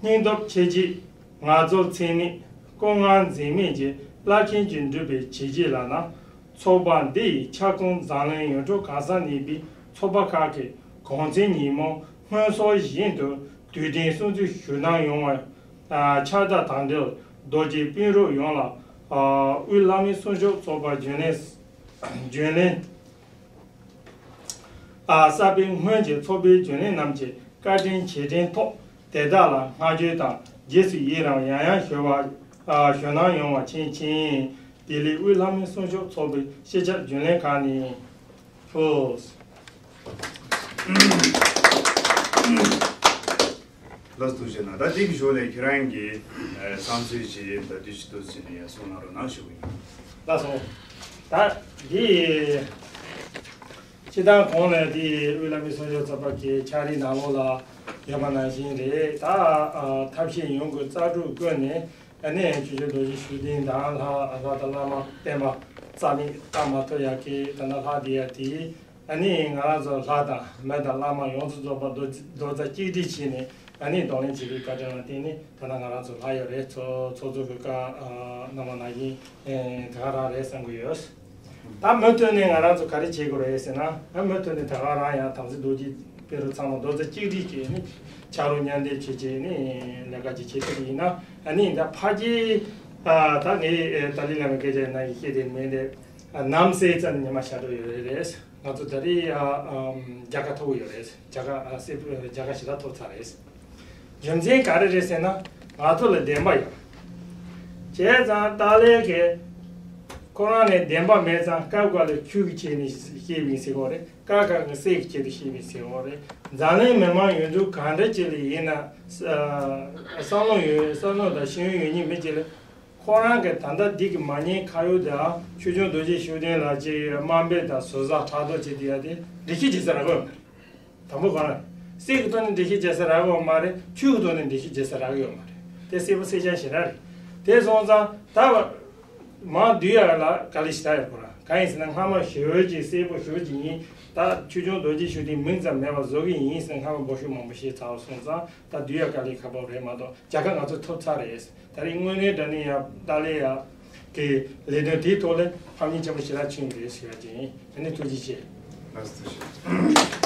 སྙིང་སྟོབས་ཆེ་བསྐྱེད། ངལ་རྩོལ་ཚད་མེད། སྐུ་ངལ་འཛེམས་མེད་ཀྱི་རླབས་ཆེན་གྱིས་འགྲུབ་པའི་བྱས་རྗེས་ལགས་ན། ཚོགས་པ་འདི་ཡི་ཁྱབ་ཁོངས་འཛམ་གླིང་ཡུལ་གྲུ་གང་སར་གནས་པའི་ཚོགས་པ་ཁག་གིས་གུང་ཚིགས་ཉིན་མོ་སྔོན་སོང་བཞིན་དུ་དུས་དྲན་སྲུང་བརྩི་ཞུ་གནང་ཡོང་བར་ཨ་ཕྱག་རྟགས་དང་འབྲེལ་རྡོ་རྗེ་དཔོན་རོགས་ཡོངས་ལ་ཨ་དབུས་ལྷ་མིའི་གསུང་ཆོས་ཚོགས་པ་རྒྱུན་ལས་རྒྱུན་ལས་ཨ་གསར་པའི་སྔོན་གྱི་ཚོགས་པའི་རྒྱུན་ལས་རྣམས་ཀྱི་བཀའ་དྲིན་རྗེས་དྲན་ཐོག་དེ་དག་ལ་བསྔགས་བརྗོད་དང་རྗེས་སུ་ཡི་རང་ཡང་ཡང་ཞུ་བ་ཨ་ཞུ་གནང་ཡོང་བ་བྱིན་ཅིང་། ལྡི་ལི་དབུས་ལྷ་མིའི་གསུང་ཆོས་ཚོགས་པའི་སྤྱི་ཁྱབ་རྒྱུན་ལས་ཁང་ནས་ཕུལ། ལགས་སོ། ཐུགས་རྗེ་གནང་། ད་འདི་གི་ཞོར་ནས་ཁྱེད་རང་གི་ཨ་བསམ་ཚུལ་ཞིག་ད་དུས་ཅི་ཐུབ་ཅིག་ནས་ཡང་གསུང་གནང་རོགས་གནང་ཞུ་གི་ཡིན། ལགས་སོ། ད་འདི་སྤྱི་བཏང་གོང་ནས་འདི་དབུས་ལྷ་མིའི་གསུང་ཆོས་ཚོགས་པ་གི་ཕྱག་རིས་ནང་ལོགས་ལ་ཡོད་པ་ནང་བཞིན་རེད། ད་ཨ་ཐབས་ཤེས་ཡོངས་ཀྱི་རྩལ་སྤྲུགས་བཀོད་ནས་ཨ་ནི་ཆོས་སྐྱོང་རྡོ་རྗེ་ཤུགས་ལྡན་དང་ལྷ་ལྷ་དང་བླ་མ་བསྟན་པ་རྩ་མེད་བཏང་མ་ཐུབ་ཡག་གི་ད་ལྟ་ལྷ་འདི་ཡ་དེ། ཨ་ནི་ང་རང་ཚོ་ལྷ་དང་མི་དང་བླ་མ་ཡོངས་སུ་རྫོགས་པ་རྡོ་རྩ་གཅིག་སྒྲིལ་བྱས་ནས་ཨ་ནི་གདོང་ལེན་བྱེད་པའི་བཀའ་དྲིན་ལ་བརྟེན་ནས་ད་ལྟ་ང་རང་ཚོ་ལྷ་ཡོད་རེད། ཚོགས་ཚོགས་གཙོ་གི་བཀའ་གནང་བ་ནང་བཞིན་ད་ག་རང་རེད་བསམ་གྱི་ཡོད། ད་མུ་མཐུད་ནས་ང་རང་ཚོ་ག་རེ་བྱེད་དགོས་རེད་ཟེར་ན། ཨ་མུ་མཐུད་ནས་ད་ག་རང་ཡང་དམ་ཚིག་རྡོ་རྗེ་དཔོན་རོགས་ཚང་མ་རྡོ་རྩ་གཅིག་སྒྲིལ་བྱས་ནས་ཕྱག་རོགས་མཉམ་འདེགས་བྱེད་བྱས་ནས་ལས་ཀ་ཅིག་བྱེད་ཐུབ་པ་ཡིན་ན། ཨ་ནི་ད་ཕ་གི་ད་ངས་ཏཱ་ལའི་བླ་མའི་སྐད་ཆ་ནང་བཞིན་བཤད་དེ་མིན་ཏེ། ནམ་ཟེར་ཙམ་ཉི་མ་ཤར་འགྲོ་ཡོད་རེད། ང་ཚོ་ད་རེས་ཨ་ཨམ་རྒྱལ་ཁ་ཐོབ་ཡོད་རེད། རྒྱལ་ཁ་ཨ་སེ་རྒྱལ་ཁ་ཞེ་དྲག་ཐོབ་ཚར་རེད། རྒྱུ་མཚན་ག་རེ་རེད་ཟེར་ན། ང་ཚོ་ལ་བདེན་པ་ཡོད། བྱས་ཙང་ཏཱ་ལའི་གིས་ཁོ་རང་ལ་བདེན་པ་མེད་ཙང་སྐབས་འགའ་ལ་ཆོས་ཀྱི་ཆེད་ནས་བཤད་པ་ཡིན་ཟེར་གོ་རེད། སྐབས་འགའ་ལ་སྲིད་ཀྱི་ཆེད་དུ་བཤད་པ་ཡིན་ཟེར་གོ་རེད། འཛམ་གླིང་མི་མང་ཡོངས་རྫོགས་གང་འདྲ་ཅིག་ལ་ཡིན་ན་ཨ་བསམ་བློ་ཡོད་བསམ་བློ་དང་ཤེས་ཡོན་ཡོད་མཁན་མི་ཅིག་ལ། ཁོ་རང་གི་ད་ལྟ་འདི་གི་མ་ཉེས་ཁ་གཡོག་དང་ཆོས་སྐྱོང་རྡོ་རྗེ་ཤུགས་ལྡན་ལ་ཅིག་དམའ་འབེབས་དང་ཟུར་ཟ་ཕྲག་དོག་བྱེད་དེ་ཡ་དེ་འགྲེལ་བཤད་བྱེད་ས་རག་གི་ཡོད་མ་རེད། དང་པོ་གང་རེད། སྲིད་ཀྱི་ཐོག་ནས་འགྲེལ་བཤད་བྱེད་ས་རག་གི་ཡོད་མ་རེད། ཆོས་ཀྱི་ཐོག་ནས་འགྲེལ་བཤད་བྱེད་ས་རག་གི་ཡོད་མ་རེད། དེ་གསལ་པོ་གསལ་རྐྱང་ཞེ་དྲག་རེད། དེ་སོང་ཙང་ད་བ་མང་བསྡུས་ཡ་ལ་དཀའ་ལས་ཞེ་དྲག་ཡོད་ཁོ་རང་གང་ཡིན་ཟེར་ན། སྔ་མ་ཞེ་པོ་ཅིག་གསལ་པོ་ཞེ་པོ་ཅིག་ཡིན། ད་ཆོས་སྐྱོང་རྡོ་རྗེ་ཤུགས་ལྡན་མིང་ཙམ་མེད་པ་བཟོ་གི་ཡིན་ཟེར་སྔ་མ་འབོད་ཤུགས་མང་པོ་བྱས་ཚར་བ་སོང་ཙང་ད་བསྡུས་ཡ་དཀའ་ལས་ཁག་པོ་རེད་མ་གཏོགས། རྒྱལ་ཁ་ང་ཚོ་ཐོབ་ཚར་རེད། ད་རེས་དངོས་གནས་དྲང་གནས་ཡ་ཏཱ་ལའི་ཡ་གི་ལས་དོན་དེའི་ཐོག་ལ་ཕམ་ཉེས་ཆེན་པོ་ཞེ་དྲག་བྱུང་ཡོད་རེད་ཟེར་ཡ་ཅིག་ཡིན། ཨ་ནི་ཐུགས་རྗེ་ཆེ། ལགས་སོ། ཐུགས་རྗེ་ཆེ།